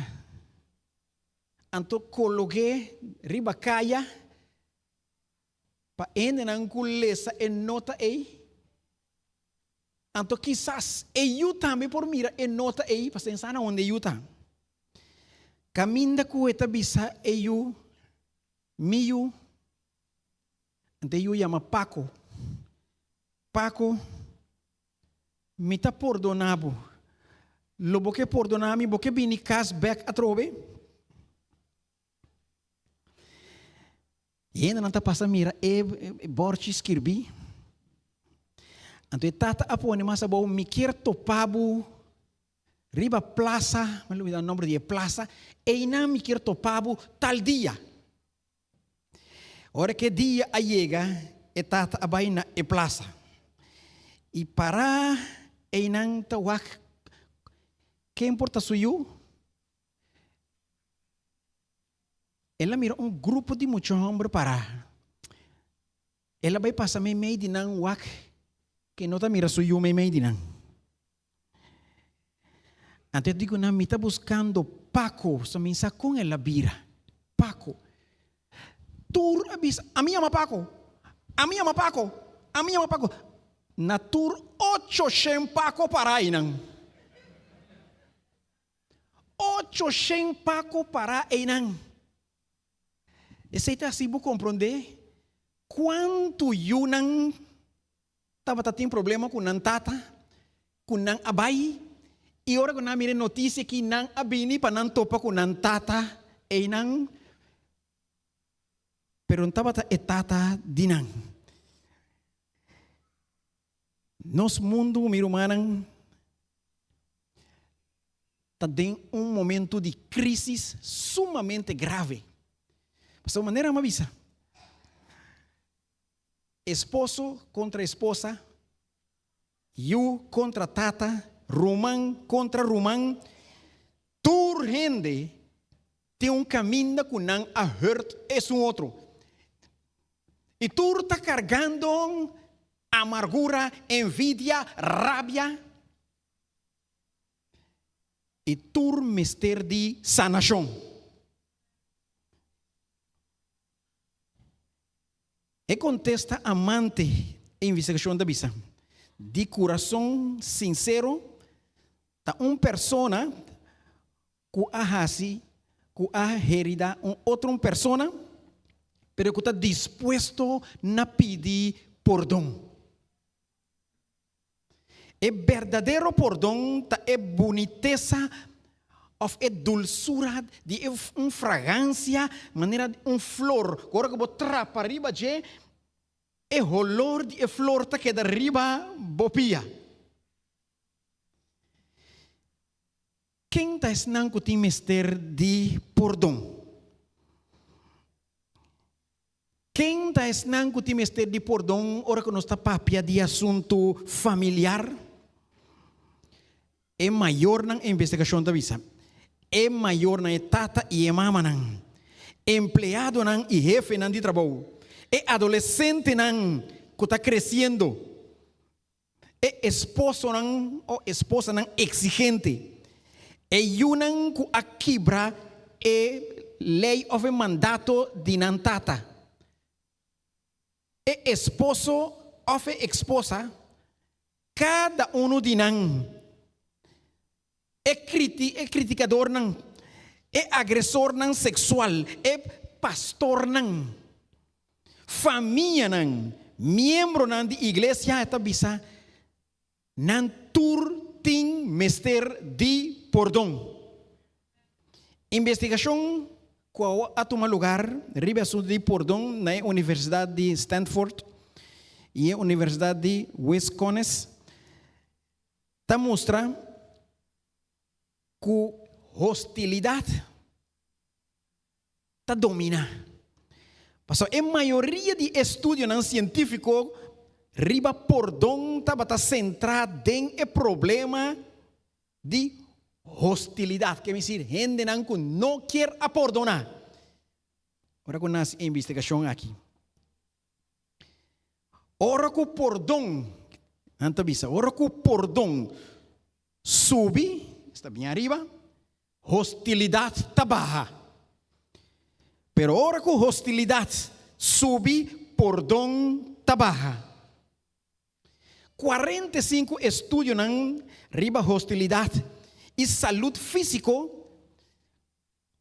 anto kolog'é riba kaya Pa hendenan ku lesa e nota ei, anto kisas e yu tambe por mira e nota ei pa sensa na unda e yu ta. Kaminda ku e ta bisa e yu, Mi yu, anto e yu yama Paco, Paco, mi ta pordona bo. Lo bo ke pordona mi, bo ke bini kas bèk atrobe? E hendenan ta pasa mira e borchi skirbí. Anto e tata a pone mas abou, Mi kier topa bo riba plasa, mi a lubida nomber di e plasa, einan mi kier topa bo tal dia. Ora ku e dia a yega, e tata a bai na e plasa. I pará einan ta wak ken por ta su yu. El a mira un grupo di mucha hòmber pará. El a bai pasa meimei di nan wak ku e no ta mira su yu meimei di nan. Anto e di ku nan, Mi ta buskando Paco. So mi sa kon el a bira. Paco. Tur a bisa, Ami yama Paco! Ami yama Paco! Ami yama Paco! Na tur ocho shen Paco pará einan. Ocho shen paco pará einan. Esei ta hasi bo komprondé kuantu yunan tabata tin problema ku nan tata, ku nan a bai, i ora ku nan a mira e notisia ki nan a bini pa nan topa ku nan tata einan, pero no tabata e tata di nan. Nos mundu, mi rumannan, ta den un momento di crisis sumamente grave. Pasobra manera mi a bisa, esposo contra esposa, yu contra tata, ruman contra ruman, tur hende. Tin un kaminda ku nan a hurt esun otro. I tur ta kargando amargura, envidia, rabia. I tur mester di sanashon. E kontesta amante e investigashon ta bisa, Di kurason sinsero ta un persona ku a hasi ku a herida un otro un persona, pero ku ta dispuesto na pidi pordon. E berdadero pordon ta e bunitesa òf e dulsura di e un fragansia manera di un flor ku ora ku bo trapa riba dje, e holor di e flor ta keda riba bo pia. Ken ta esnan ku tin mester di pordon? Ken ta esnan ku tin mester di pordon ora ku nos ta papia di asuntu familiar? E mayornan, e investigashon ta bisa, e mayornan, e tata i e mamanan, empleadonan i hefenan di trabou, e adolesentenan ku ta kresiendo, e esposonan o esposanan eksigente, e yunan ku a kibra e lei òf e mandato di nan tata, e esposo òf e esposa, kada unu di nan, e e kritikadornan, e agresornan seksual, e pastornan, famianan, miembronan di iglesia, e ta bisa, nan tur tin mester di pordon. Investigashon ku a tuma lugar riba e asuntu di pordon na e Universidat di Stanford i e Universidat di Wisconsin ta mustra ku hostilidat ta dominá. Pasobra e mayoria di estudionan sientífiko riba pordon tabata sentrá den e problema di hostilidat, ke misir hendenan ku no kier a pordoná. Ora ku nasi e investigashon aki, Ora ku pordon, nan ta bisa, ora ku pordon subi, esta bien ariba, hostilidat ta baha. Pero ora ku hostilidat subi, pordon ta baha. 45 estudionan riba hostilidat i salud físiko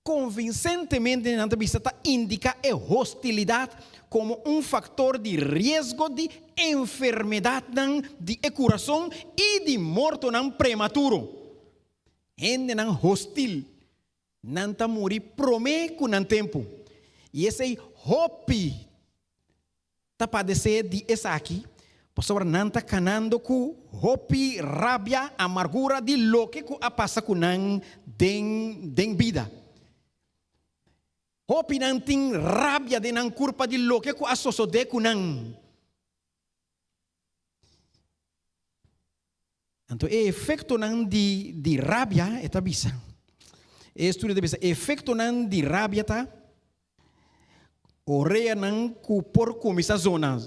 Konvinsentemente nan ta bisa ta indiká e hostilidat komo un faktor di riesgo di enfermedatnan di e kurason i di mortonan prematuro. Hendenan hostil, nan ta muri promé ku nan tempu. I esei hopi ta padesé di esaki pasobra nan ta kanando ku hopi rabia, amargura di loke ku a pasa ku nan den den bida. Hopi nan tin rabia den nan kurpa di loke ku a sosodé ku nan. Anto e efektonan di di rabia, e ta bisa, e estudio ta bisa, e efektonan di rabia ta oreanan ku por kuminsá zona,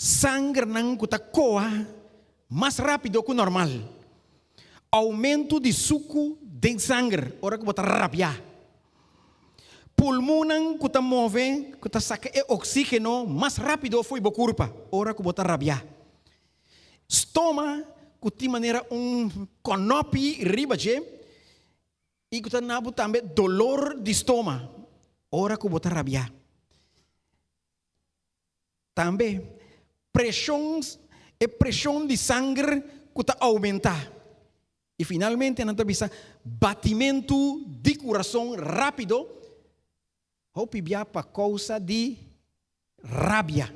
sangernan ku ta koha mas rápido ku normal, oumento di suku den sanger ora ku bo ta rabiá, pulmonnan ku ta move, ku ta saka e oksígeno mas rápido fo'i bo kurpa ora ku bo ta rabiá. Stoma ku tin manera un kònòpi riba dje i ku ta na bo tambe dolor di stoma ora ku bo ta rabiá. Tambe preshon, e preshon di sanger ku ta oumentá. I finalmente nan ta bisa batimentu di kurason rápido. Hopi bia pa kousa di rabia.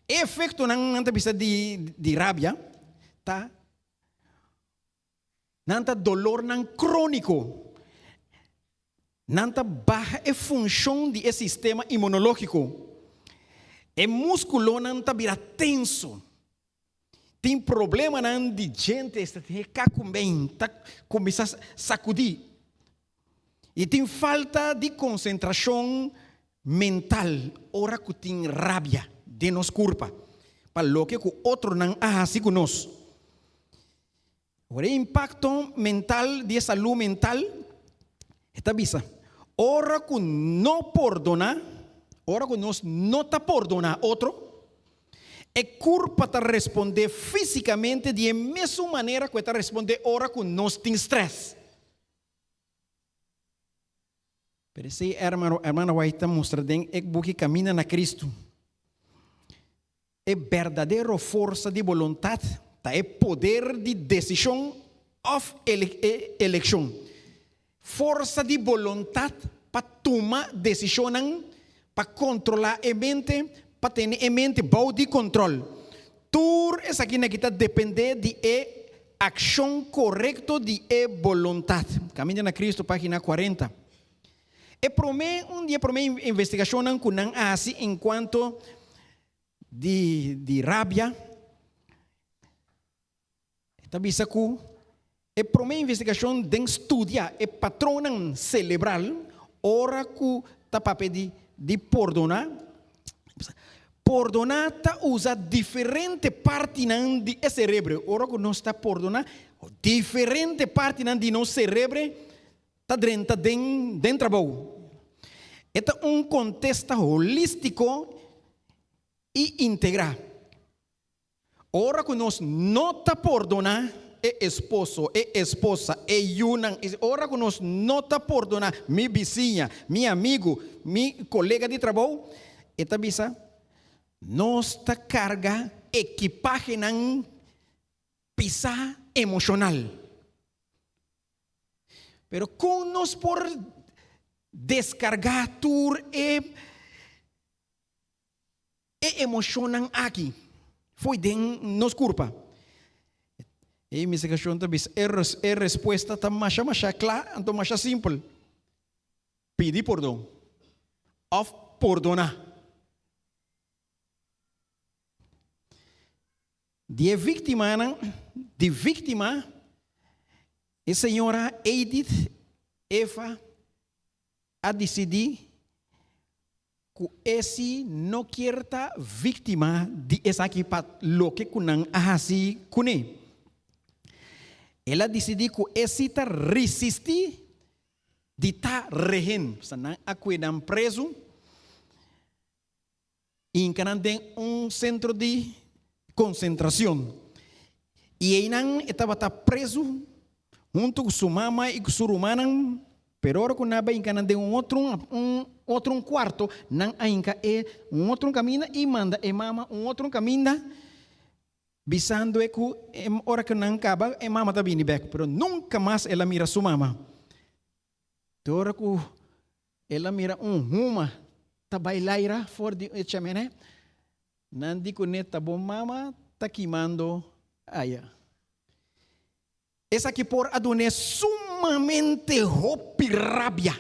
E efektonan nan ta bisa di di rabia ta nan ta dolornan króniko. Nan ta baha e funshon di e sistema imunológiko. E múskulonan ta bira tenso. Tin problemanan di djente, esta tin e kakumbein ta kuminsá sakudí. I tin falta di konsentrashon mental ora ku tin rabia den nos kurpa pa loke ku otronan a hasi ku nos. Ora e impakto mental di e salú mental, e ta bisa, ora ku no pordoná, ora ku nos no ta pordoná otro, e kurpa ta respondé físikamente di e mesun manera ku e ta respondé ora ku nos tin strès. Pero esei hermano, hermana White ta mustra den e buki Camina na Cristo. E berdadero forsa di boluntat ta e poder di desishon òf elekshon. Forsa di boluntat pa tuma desishonnan, pa kontrolá e mente, pa tene e mente bou di kontrol. Tur esakinan aki ta dependé di e akshon korekto di e boluntat. Kaminda na Cristo, página kuarenta. E promé, un di e promé investigashonnan ku nan a hasi enkuanto di di rabia, e ta bisa ku e promé investigashon den studia e patronnan selebral ora ku ta papia di di pordoná, pordoná ta usa diferente partinan di e serebre. Ora ku nos ta pordoná, diferente partinan di nos serebre Ta drenta den den trabou. E ta un kontesta holístiko i integrá. Ora ku nos no ta pordoná e esposo, e esposa, e yunan, ora ku nos no ta pordoná mi bisiña, mi amigu, mi kolega di trabou, e ta bisa, nos ta karga ekipahenan pisá emoshonal. Pero kon nos por deskargá tur e e emoshonnan aki fo'i den nos kurpa? E investigashon ta bisa e e respuesta ta masha masha kla anto masha simpel, pidi pordon òf pordoná. Di e víktimanan di víktima, e señora Edith Eva a disidí ku e si no kier ta víktima di esaki pa loke ku nan a hasi kuné. El a disidí ku e si ta risistí di ta rehen. Nan a kue nan prezu. Inca nan den un centro di concentracion y eynan e tabata prezu hunto cu su mama y cu su rumannan, pero ora cu nan a bay inca nan den un otro un otro un cuarto, nan a inca e un otro un caminda y manda e mama un otro un caminda, bisando e cu ora cu nan caba e mama ta bini bek, pero nunca mas el a mira su mama. Te ora cu el a mira un huma ta bai laira for di e chemene, nan di cune ta bo mama ta kimando aya. Esaki por a dun'é sumamente hopi rabia.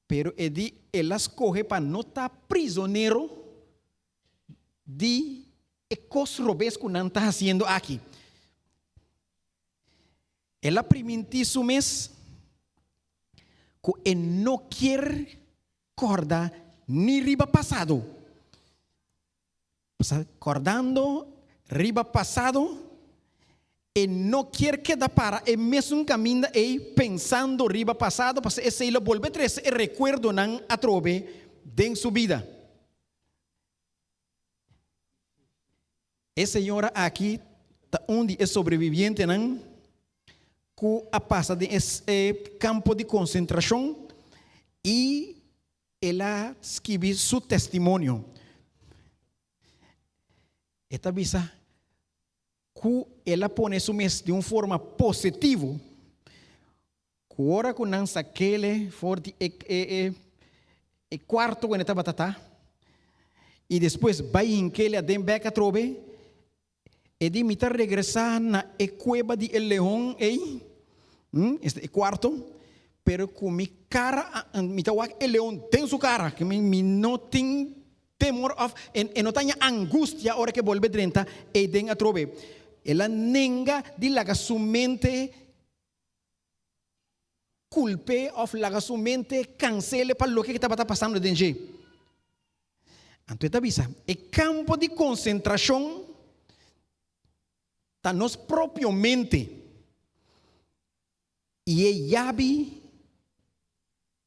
Pero e di el a scoge pa no ta prisonero di e cos robes cu nan ta haciendo aki. El a primintí su mes ku e no kier kòrda ni riba pasado. Pasobra kòrdando riba pasado, e no kier keda para e mesun kaminda ei pensando riba pasado, pasobra esei lo bolbe trese e rekuerdonan atrobe den su bida. E señora aki ta un di e sobrevivientenan ku a pasa den e kampo di konsentrashon i el a skibi su testimonio. E ta bisa ku el a pone su mes di un forma positivo ku ora ku nan sak'ele for di e e e kuarto ku e tabata ta i despues bai hink'ele aden bèk atrobe, e di mi ta regresá na e kueba di e leon ei, esta e kuarto, pero ku mi kara mi ta wak e leon den su kara, ku mi mi no tin temor òf e no ta haña angustia ora ku e bolbe drenta eiden atrobe. El a nenga di laga su mente. kulp'é òf laga su mente kansel'e pa loke ku tabata pasando den dje. Anto e ta bisa, E kampo di konsentrashon ta nos propio mente i e yabi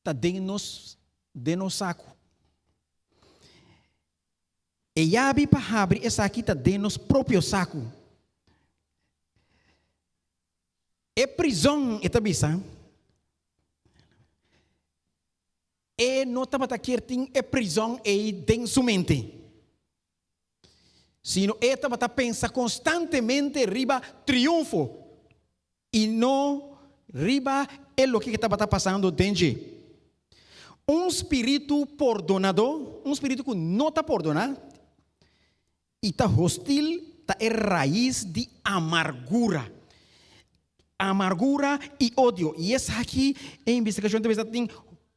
ta den nos den nos saku. E yabi pa habri esaki ta den nos propio saku. E prizon, e ta bisa, e no tabata kier tin e prizon ei den su mente, sino e tabata pensa konstantemente riba triunfo i no riba e loke ku tabata pasando den dje. Un spiritu pordonadó, un spiritu ku no ta pordoná i ta hostil ta e rais di amargura. Amargura i odio. I esaki e investigashon ta bisa tin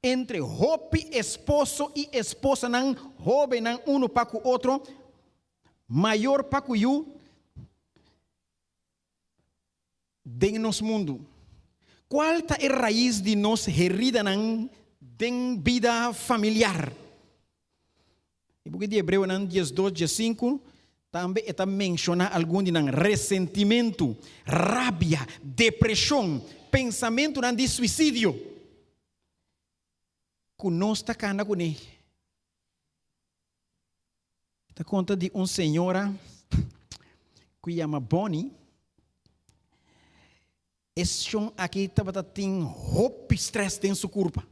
entre hopi esposo i esposanan, hóbennan unu pa ku otro, mayor pa ku yu. Den nos mundu. Cual ta e rais di nos heridanan den bida familiar? E buki di Hebreonan 12, 15 tambe e ta menciona algun di nan, resentimentu, rabia, depresion, pensamentunan di suicidio cu nos ta cana cune. Ta konta di un señora ku yama Bonnie. E shon aki tabata tin hopi stress den su kurpa.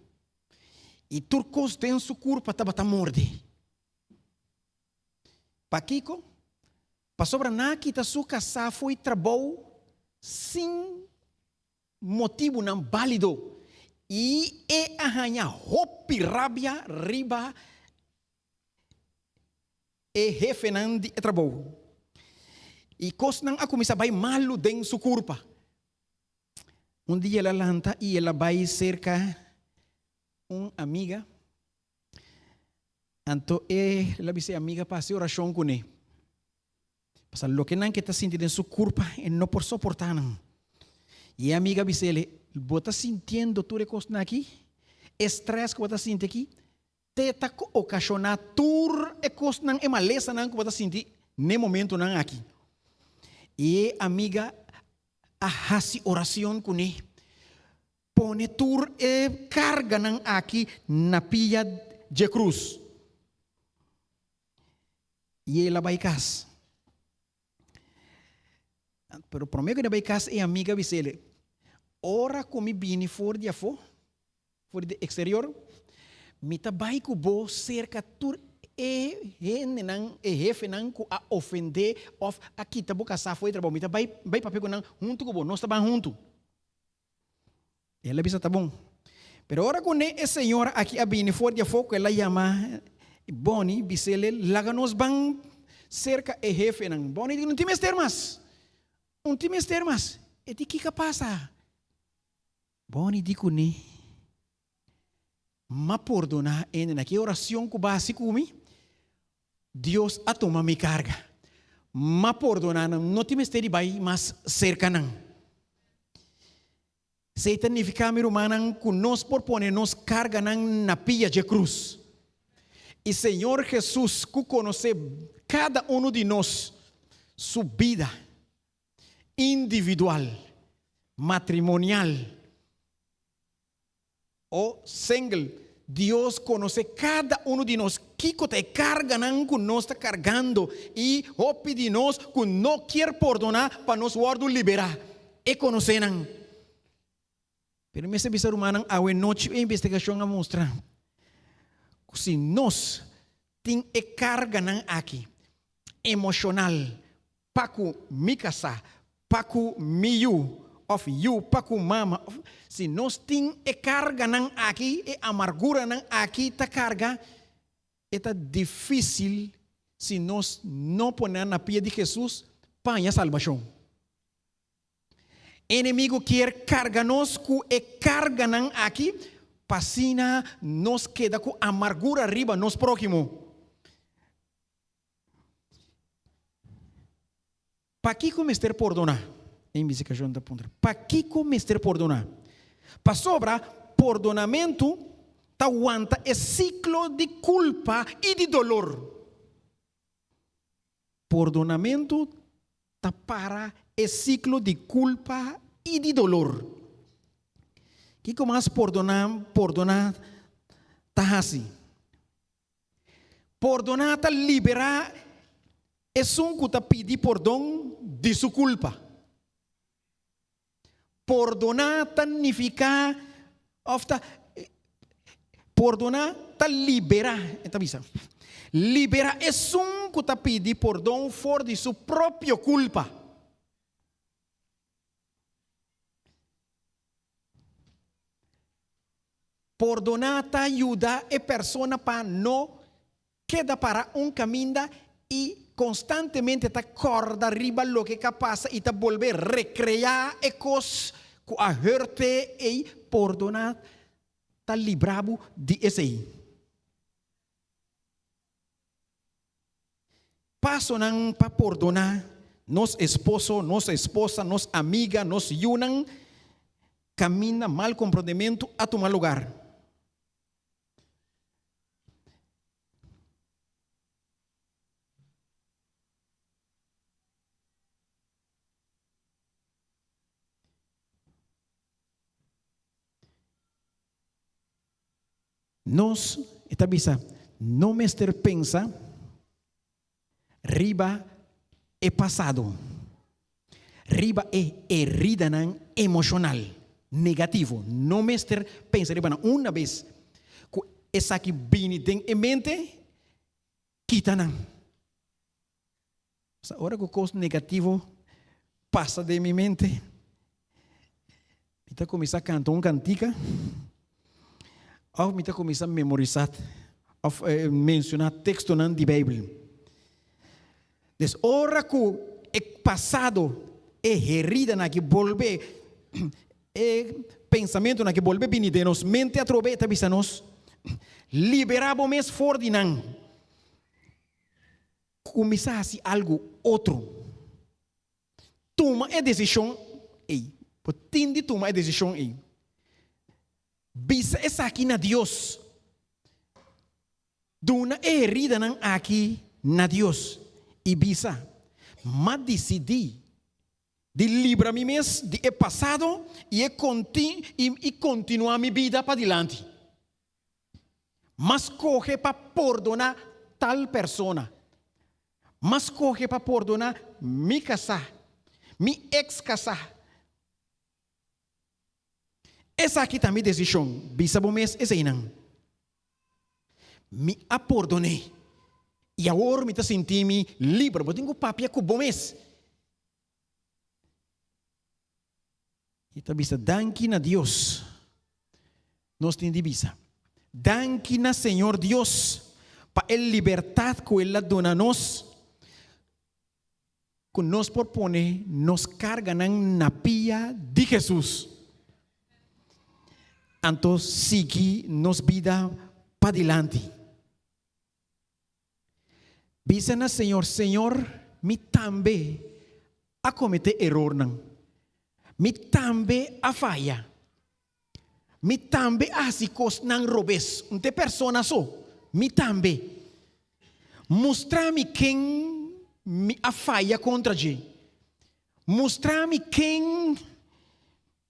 I tur kos den su kurpa tabata morde. Pakiko? Pasobra nan a kita su kasá fo'i trabou sin motibunan bálido i e a haña hopi rabia riba e hefenan di e trabou. I kosnan a kuminsá bai malu den su kurpa. Un dia el a lanta i el a bai serka un amiga. Anto el a bisa e amiga pa hasi orashon kuné. Pasobra loke nan ke ta sinti den su kurpa e no por soportá nan. I e amiga a bisa el, Bo ta sintiendo tur e kosnan aki? E strès ku bo ta sinti aki te ta okashoná tur e kosnan, e malesanan ku bo ta sinti n'e momentunan aki. I e amiga a hasi oracion kuné, pone tur e karganan aki na pia dje krus. I el a bai kas. Pero promé ku el a bai kas, e amiga a bisa el, Ora ku mi bini for di afó, for di eksterior, mi ta bai ku bo serka tur e hendenan, e hefenan ku a ofendé òf a kita bo kasá for di trabou. Mi ta bai bai papia ku nan huntu ku bo. Nos ta ban huntu. El a bisa, Ta bon. Pero ora ku ne e señora aki a bini for di afó ku el a yama Bonnie, bis'el, Laga nos ban serka e hefenan. Bonnie di, No tin mester mas. No tin mester mas. E di, Kiko a pasa? Bonnie di kuné, M'a pordoná hende na ki oracion ku bo a hasi ku mi, Dios a tuma mi karga. M'a pordoná nan, no tin mester di bai mas serka nan. Esei ta nifiká, mi rumannan, ku nos por pone nos karganan na pia dje krus. I Señor Jesus, ku konosé kada unu di nos su bida individual, matrimonial o single, Dios konosé kada unu di nos, kiko ta e karganan ku nos ta kargando i hopi di nos ku no kier pordoná pa nos wòrdu liberá. E konosé nan. Pero mi mester bisa rumannan, awe nochi e investigashon a mustra ku si nos tin e karganan aki emoshonal pa ku mi kasá, pa ku mi yu, òf yu pa ku mama, òf si nos tin e karganan aki, e amarguranan aki ta karga, e ta difísil si nos no pone nan na pia di Hesus pa haña salbashon. Enemigu kier karga nos ku e karganan aki pa asina nos keda ku amargura riba nos próhimo. Pakiko mester pordoná? E investigashon ta puntra. Pakiko mester pordoná? Pasobra pordonamentu ta wanta e siklo di kulpa i di dolor. Pordonamentu ta para e siklo di kulpa i di dolor. Kiko mas pordoná pordoná ta hasi? Pordoná ta liberá esun ku ta pidi pordon di su kulpa. Pordoná ta nifiká òf ta pordoná ta liberá, e ta bisa, liberá esun ku ta pidi pordon for di su propio kulpa. Pordoná ta yuda e persona pa no keda para un kaminda i konstantemente ta kòrda riba loke ka pasa i ta bolbe rekreá e kos ku a hurt'é ei. Pordoná ta libra bo di esei. Pasonan pa pordoná nos esposo, nos esposa, nos amiga, nos yunan kaminda mal komprondementu a tuma lugar. Nos, e ta bisa, no mester pensa riba e pasado, riba e heridanan emoshonal negativo. No mester pensa riba nan. Una bes ku esaki bini den e mente, kita nan. Sa ora ku kos negativo pasa den mi mente, mi ta kuminsá kanta un kantika òf mi ta kuminsá memorisá òf menshoná tekstonan di Beibel. Des ora ku e pasado, e heridanan aki bolbe, e pensamentunan aki bolbe bini den nos mente atrobe, e ta bisa nos, Liberá bo mes for di nan. Kuminsá hasi algu otro. Tuma e desishon ei. Bo tin di tuma e desishon ei. Bisa esaki na Dios. Duna e heridanan aki na Dios i bisa, M'a disidí di libra mi mes di e pasado i e i kontinuá mi bida padilanti. M'a skohe pa pordoná tal persona. M'a skohe pa pordoná mi kasá, mi eks kasá. Esaki ta mi desishon. Bisa bo mes eseinan. Mi a pordon'é i awor mi ta sinti mi liber. Bo tin ku papia ku bo mes. I ta bisa, Danki na Dios. Nos tin di bisa, Danki na Señor Dios pa e libertat ku El a duna nos, ku nos por pone nos karganan na pia di Hesus, anto sigui nos bida padilanti. Bisa na Señor, Señor, mi tambe a kometé erornan. Mi tambe a faya. Mi tambe a hasi kosnan robes. Un te persona so. Mi tambe. Mustra mi ken mi a faya kontra dje. Mustra mi ken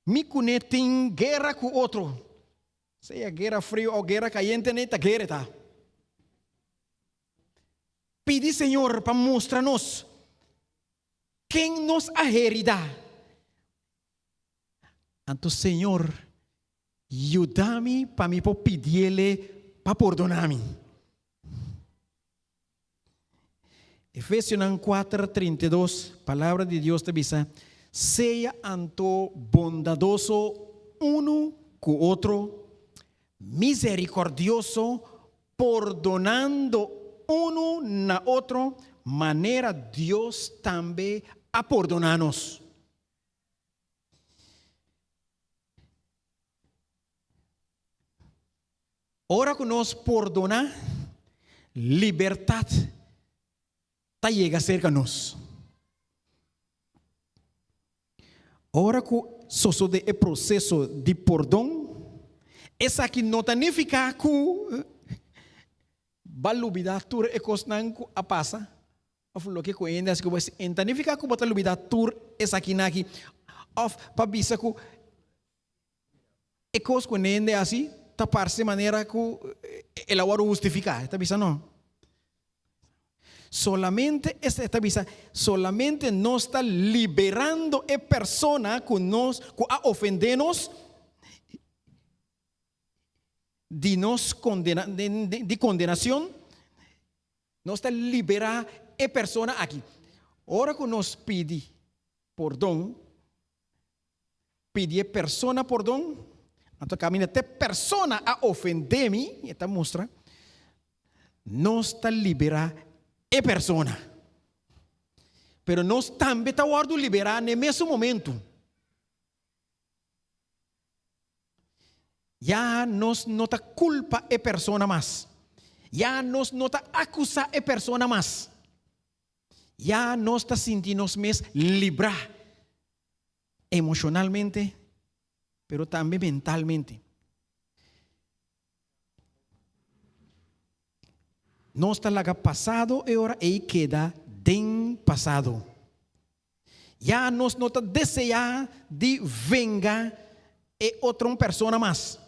mi kuné tin guera ku otro. Sea guera frio o guera kayente ne ta guera ta. Pidi Señor pa mustra nos ken nos a herida. Anto Señor yuda mi pa mi por pidiele pa pordona mi. Efesionan kuater, 32, Palabra di Dios ta bisa, Sea anto bondadoso unu ku otro, miserikordioso, pordonando unu na otro, manera Dios tambe a pordoná nos. Ora ku nos pordoná, libertat ta yega serka nos. Ora ku. sosodé e proseso di pordon, esaki no ta nifiká ku bo a lubidá tur e kosnan ku a pasa òf loke ku hende a hasi ku bo. E no ta nifiká ku bo ta lubidá tur esakinan aki òf pa bisa ku e kos ku hende a hasi ta parse manera ku el a wòrdu hustifiká. E ta bisa no. Solamente, e ta bisa, solamente nos ta liberando e persona ku nos ku a ofendé nos di nos kondena di kondenashon. Nos ta liberá e persona aki. Ora ku nos pidi pordon, pidi e persona pordon, anto kaminda te persona a ofendé mi, e ta mustra, nos ta liberá e persona. Pero nos tambe ta wòrdu liberá na e mesun momentu. Ya nos no ta kulpa e persona mas. Ya nos no ta akusá e persona mas. Ya nos ta sinti nos mes librá emoshonalmente, pero tambe mentalmente. Nos ta laga pasado e ora ei keda den pasado. Ya nos no ta deseá di venga e otro persona mas.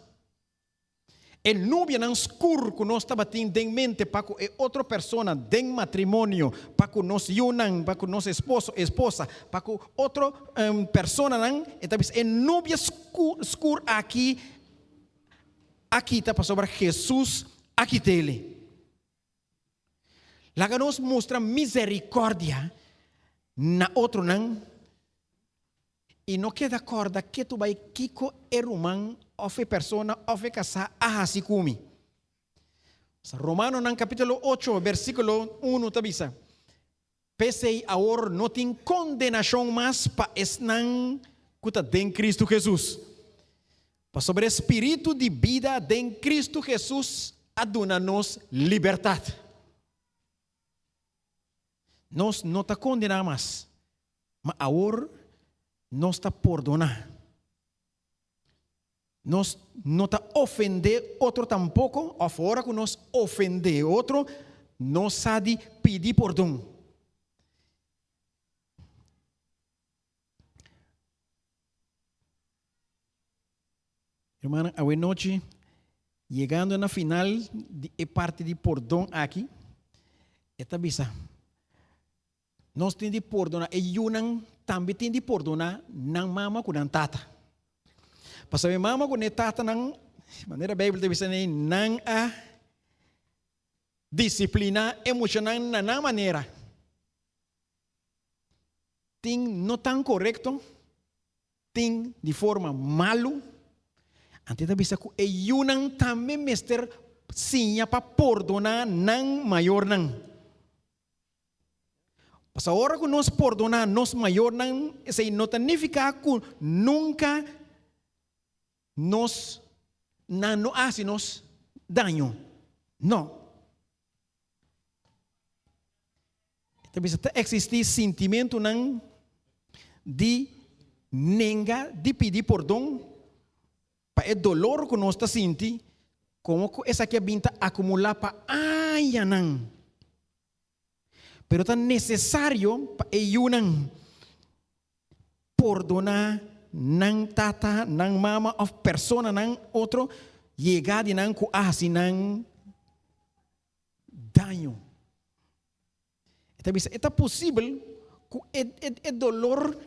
E nubianan skur ku nos tabatin den mente pa ku e otro persona den matrimonio, pa ku nos yunan, pa ku nos esposo, esposa, pa ku otro personanan, e ta bisa e nubia skur aki a kita pasobra Hesus a kit'el. Laga nos mustra miserikòrdia na otronan i no keda kòrda ketu bai kiko e ruman òf e persona òf e kasá a hasi ku mi. Romanonan kapítulo ocho versíkulo unu ta bisa, P'esei awor no tin kondenashon mas pa esnan ku ta den Kristu Hesus. Pasobra e spiritu di bida den Kristu Hesus a duna nos libertat. Nos no ta kondená mas, ma awor nos ta pordoná. Nos no ta ofendé otro tampoko, òf ora ku nos ofendé otro, nos sa di pidi pordon. Hermana, awe nochi, yegando na final di e parti di pordon aki, e ta bisa, Nos tin di pordona, e yunan tambe tin di pordona nan mama ku nan tata. Pasobra e mama ku ne tatanan, manera Beibel ta bisa nei, nan a disiplina e muchanan na nan manera. Tin no tan korekto, tin di forma malu. Anto e ta bisa ku e yunan tambe mester siña pa pordona nan mayornan. Pasobra ora ku nos pordoná nos mayornan, esei no ta nifiká ku nunka nos nan no hasi nos daño. No. E ta bisa ta eksistí sintimentunan di nenga di pidi pordon pa e dolor ku nos ta sinti komo ku esaki a bin ta akumulá pa añanan. Pero ta nesesario pa e yunan pordoná nan tata, nan mama òf personanan otro yegá di nan ku a hasi nan daño. E ta bisa e ta posibel ku e dolor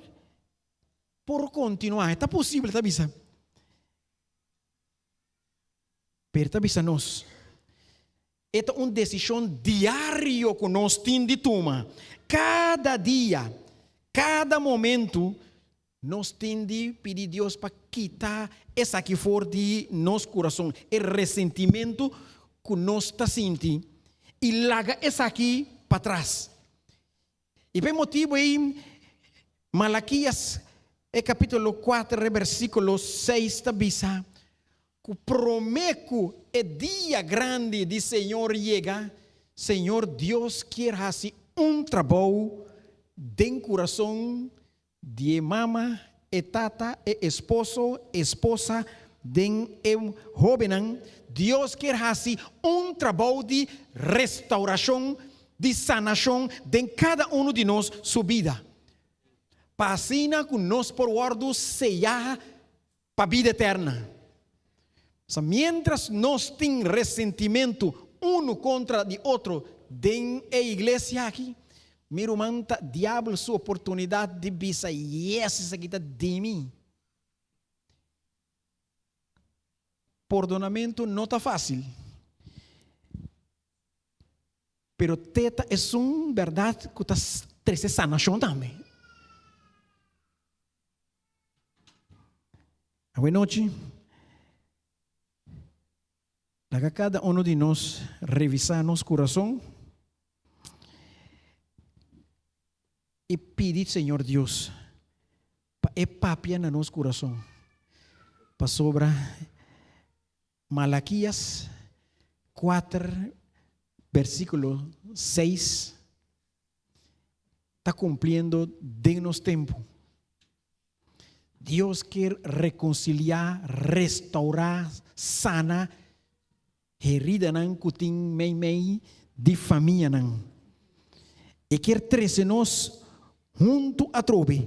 por kontinuá. E ta posibel, e ta bisa. Pero e ta bisa nos, E ta un desishon diario ku nos tin di tuma. Kada dia, kada momentu, nos tin di pidi Dios pa kita esaki for di nos kurason, e resentimentu ku nos ta sinti, i laga esaki patras. I pa e motibu ei, Malakias e kapítulo kuater e versíkulo seis ta bisa ku promé ku e dia grandi di Señor yega, Señor Dios kier hasi un trabou den kurason di e mama, e tata, e esposo, esposa, den e hóbennan. Dios kier hasi un trabou di restaurashon, di sanashon den kada unu di nos su bida, pa asina ku nos por wòrdu seyá pa bida eterna. Sa miéntras nos tin resentimentu unu kontra di otro den e iglesia aki, mi ruman ta diabel su oportunidat di bisa, Yes, esaki ta di mi. Pordonamentu no ta fásil. Pero te ta esun bèrdat ku ta trese sanashon tambe. Awe nochi, laga kada uno di nos revisá nos kurason i pidi Señor Dios pa e papia na nos kurason, pasobra Malakias kuater bersíkulo seis ta kumpliendo den nos tempu. Dios kier rekonsiliá, restourá, sana heridanan ku tin meimei di famianan. E kier trese nos huntu atrobe.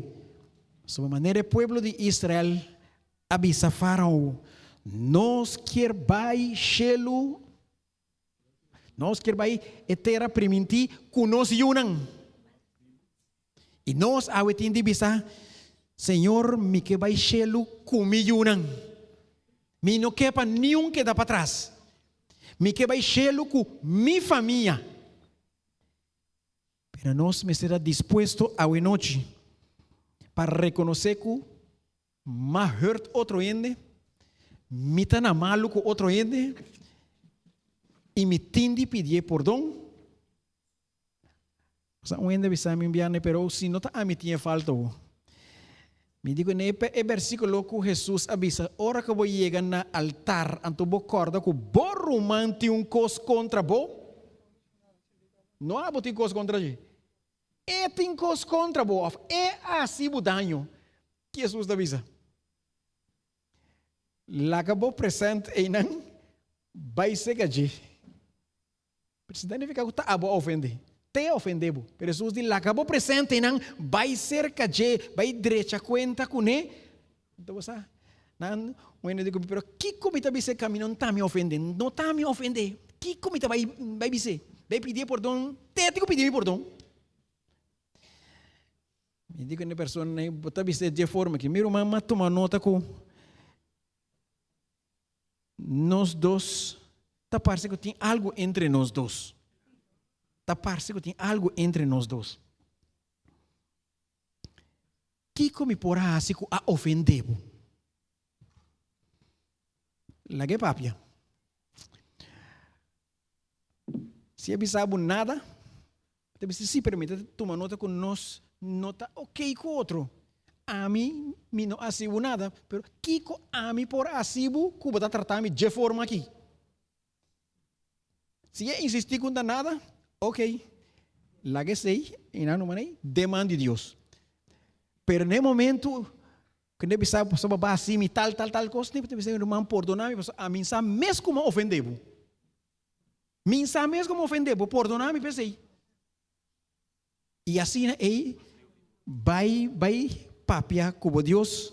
Pasobra manera e pueblo di Israel a bisa Fárao, Nos kier bai shelu, nos kier bai e tera primintí ku nos yunan. I nos awe tin di bisa, Señor, mi ke bai shelu ku mi yunan. Mi no ke pa niun keda patras. Mi ke bai shelu ku mi famia. Pero nos mester ta dispuesto awe nochi pa rekonosé ku m'a hurt otro hende, mi ta na malu ku otro hende i mi tin di pidié pordon. Sa un hende a bisa mi un biaha, pero si no ta ami tin e falta ho. Mi di ku ne e bersíkulo ku Hesus a bisa, ora ku bo yega na altar, anto bo kòrda ku bo ruman tin un kos kontra bo. No abo tin kos kontra dje. E tin kos kontra bo òf e a hasi bo daño. Ki Hesus ta bisa? Laga bo presènt einan bai sega dje. Pero si ta nifiká ku ta abo a ofendé, te a ofendé bo. Pero Hesus di, Laga bo presentenan bai serka dje, bai drecha kuenta kuné. Anto bo sa, nan un hende di ku mi, pero kiko mi ta bis'é ku ami no ta mi ofendé? No ta mi ofendé. Kiko mi ta bai bai bis'é? Bai pidié pordon? Te tin ku pidi mi pordon. Mi di ku e persona, bo ta bis'é dje forma aki, mi ruman, m'a tuma nota ku Nos dos ta parse ku tin algu entre nos dos. Ta parse ku tin algu entre nos dos. Kiko mi por a hasi ku a ofendé bo? Lag'é papia. Si e bisa bo nada, bo ta bisa si, pero mi ta tuma nota ku nos no ta ok ku otro. Ami, mi no hasi bo nada, pero kiko ami por hasi bo ku bo ta trata mi dje forma aki? Si e insistí ku no ta nada, ok, laga esei i nan no manei deman di Dios. Pero na e momento ku ne bisa bo pasobra bo a hasi mi tal, tal, tal kos, bo ta bisa, ruman, pordona mi pasobra ami sa mes ku mi a ofendé bo. Mi sa mes ku mi a ofendé bo, pordona mi p'esei. I asina ei bai bai papia ku bo Dios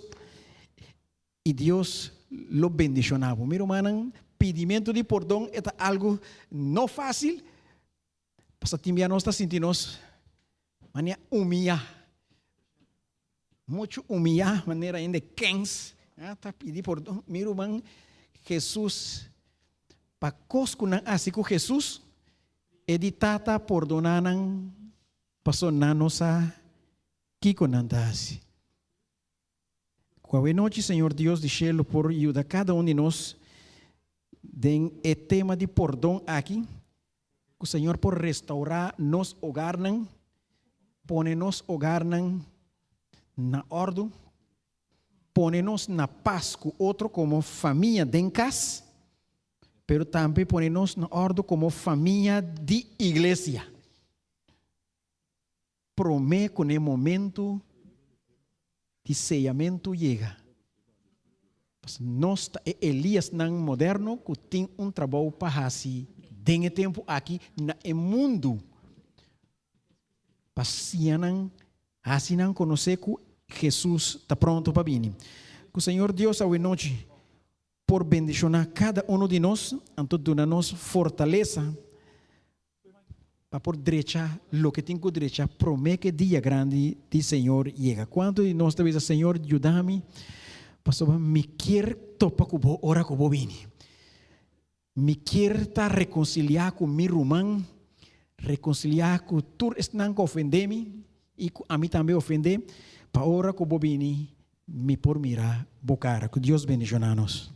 i Dios lo bendishoná bo. Mi rumannan, pidimentu di pordon e ta algu no fásil, pasobra tin bia nos ta sinti nos manera humiyá, muchu humiyá, manera hende kens ta pidi pordon. Mi ruman, Hesus, pa kos ku nan hasi ku Hesus, e di Tata pordoná nan, pasobra nan no sa kiko nan ta hasi. Ku awe nochi Señor Dios di shelu por yuda kada un di nos den e tema di pordon aki, ku Señor por restaurá nos hogarnan, pone nos hogarnan na òrdu, pone nos na pas ku otro komo famia den kas, pero tambe pone nos na òrdu komo famia di iglesia. Promé ku n'e momentu. di seyamentu yega. Pasobra nos ta e Eliasnan moderno ku tin un trabou pa hasi den e tempu aki na e mundu pa siña nan, hasi nan konosé ku Hesus ta pronto pa bini. Ku Señor Dios awenochi por bendishoná kada unu di nos, anto duna nos fortalesa pa por drecha loke tin ku drecha promé ku e dia grandi di Señor yega. Kuantu di nos ta bisa, Señor, yuda mi, pasobra mi kier topa ku bo ora ku bo bini. Mi kier ta rekonsiliá ku mi ruman, rekonsiliá ku tur esnan ku a ofendé mi i ku ami tambe a ofendé, pa ora ku bo bini mi por mira bo kara. Ku Dios bendishoná nos.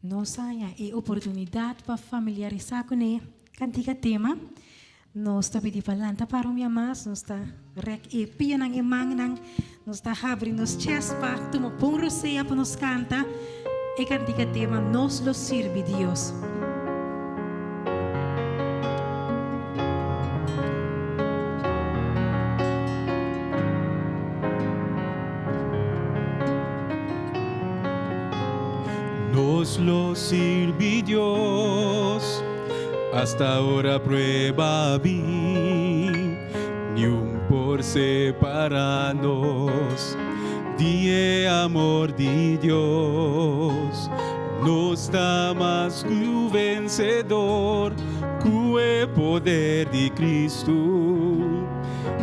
Nos haña e oportunidat pa familiarisá kuné kantika tema. Nos ta pidi pa lanta para un bia mas, nos ta rèk e pianan, e mannan, nos ta habri nos chest pa tuma bon rosea pa nos kanta e kantika tema Nos lo sirbi Dios. Nos lo sirbi Dios hasta ora prueba bin, niun por separa nos di e amor di Dios. Nos ta mas ku vencedor ku e poder di Cristo.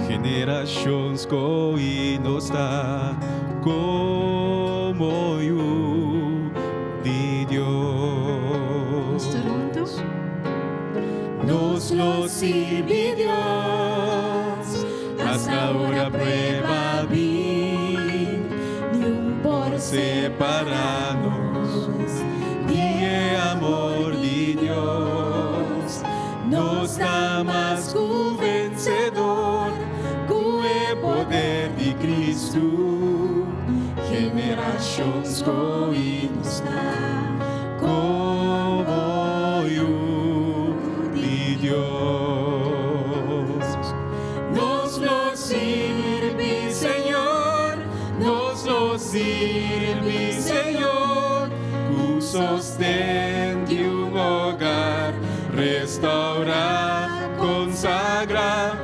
Generacion scogi nos ta como yu di Nos Dios. tur huntu. Nos lo sirbi Dios hasta ora prueba bin, Niun por separa nos di e amor di Dios. Nos ta mas ku vencedor ku e poder di Cristo. Generacion scogi nos ta como yu di Dios. Nos lo sirbi, Señor, nos lo sirbi, Señor, ku sosten di un hogar, restaura, consagra.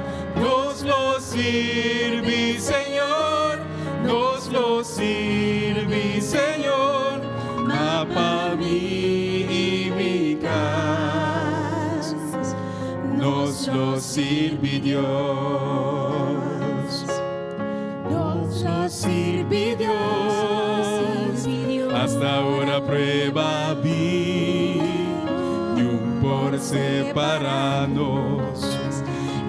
Nos lo sirbi, Señor, nos lo sirbi, Señor, ma pa mi i mi kas, nos lo sirbi Dios. Nos lo sirbi Dios, hasta ora prueba bin, niun por separa nos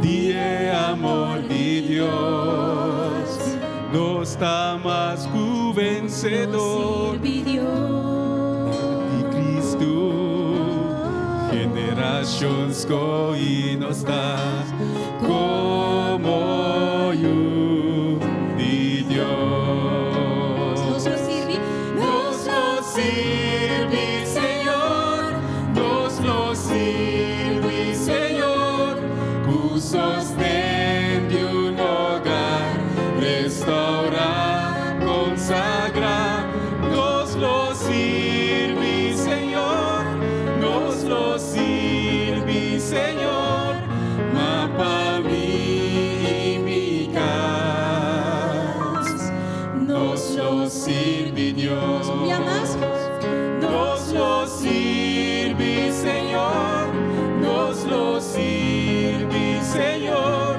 di e amor di Dios. Nos ta mas ku vencedor Sirbi Dios. di Cristo. Generacion scogi nos ta como yu di Dios. Nos lo sirbi. Nos lo sirbi, Señor, nos lo sirbi, Señor, ku sosten di un hogar, restaura, consagra. Nos lo sirbi, Señor, nos lo sirbi, Señor, ma pa mi i mi kas, nos lo sirbi Dios. Un bia mas. Nos lo sirbi, Señor, nos lo sirbi, Señor,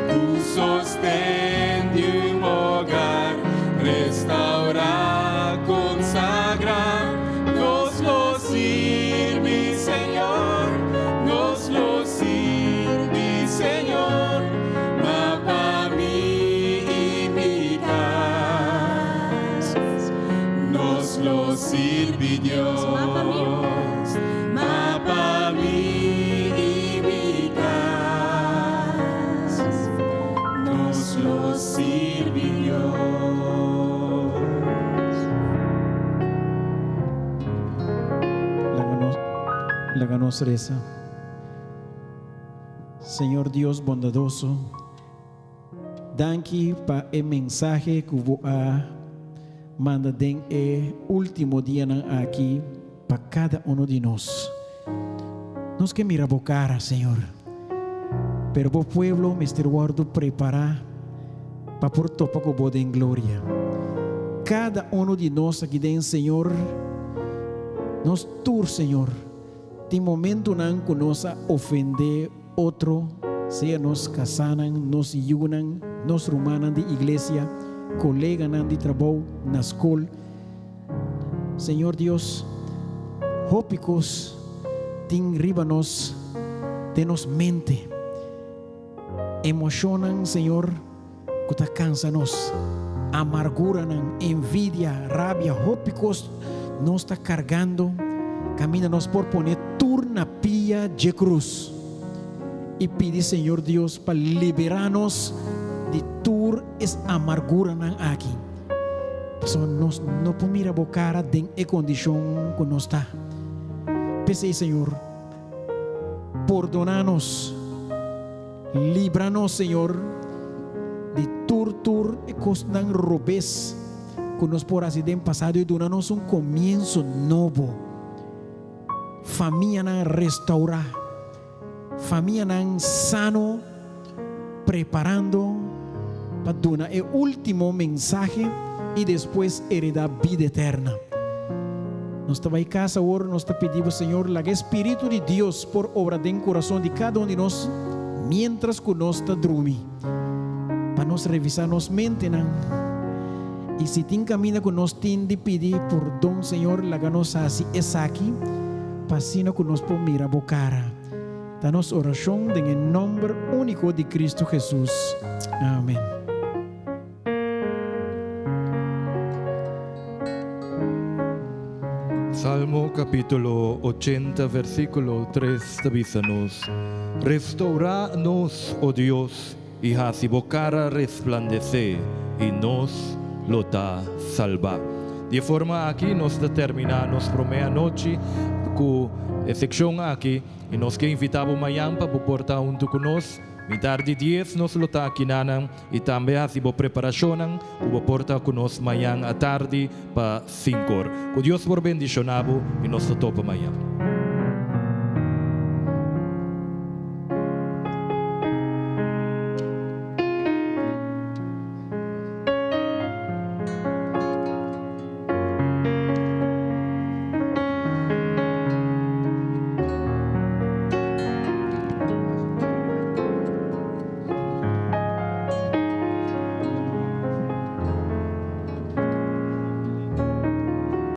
ku sosten di un hogar, restaura, consagra. Nos lo sirbi, Señor, nos lo sirbi, Señor, ma pa mi i mi kas, nos lo sirbi Dios. Ma pa mi. Ma pa mi i mi kas. nos resa. Señor Dios bondadoso, danki pa e mensahe ku bo a manda den e último dianan aki pa kada uno di nos. Nos ke mira bo kara, Señor, pero bo pueblo mester wòrdu prepará pa por topa ku bo den gloria. Kada uno di nos aki den, Señor, nos tur, Señor, tin momentunan ku nos a ofendé otro, sea nos kasánan, nos yunan, nos rumannan di iglesia, koleganan di trabou, na skol. Señor Dios, hopi kos tin riba nos den nos mente. Emoshonnan, Señor, ku ta kansa nos. Amarguranan, envidia, rabia, hopi kos nos ta kargando kaminda nos por pone tur na pia dje krus i pidi Señor Dios pa liberá nos di tur es amarguranan aki. Pasobra nos no por mira bo kara den e kondishon ku nos ta. P'esei, Señor, pordoná nos. Libra nos, Señor, di tur tur e kosnan robes ku nos por hasi den pasado i duna nos un komienso nobo. Famianan restourá, famianan sano preparando pa duna e último mensahe i despues heredá bida eterna. Nos ta bai kas awor, nos ta pidi bo, Señor, laga e Spiritu di Dios por obra den kurason di kada un di nos miéntras ku nos ta drumi, pa nos revisá nos mentenan. I si tin kaminda ku nos tin di pidi pordon, Señor, laga nos hasi esaki, pa asina ku nos por mira bo kara. Ta nos orashon den e nòmber úniko di Kristu Hesus. Amen. Salmo capítulo 80 versículo 3 ta bisa nos, Restaurá nos, o Dios, i hasi bo cara resplandecé, i nos lo ta salbá. Di e forma aki nos ta terminá nos promé anochi ku e sekshon aki, i nos ke invitá bo mañan pa bo por ta huntu ku nos. Mitar di dies nos lo ta akinanan i tambe hasi bo preparashonnan ku bo por ta ku nos mañan atardi pa sinkor. Ku Dios por bendishoná bo i nos ta topa mañan.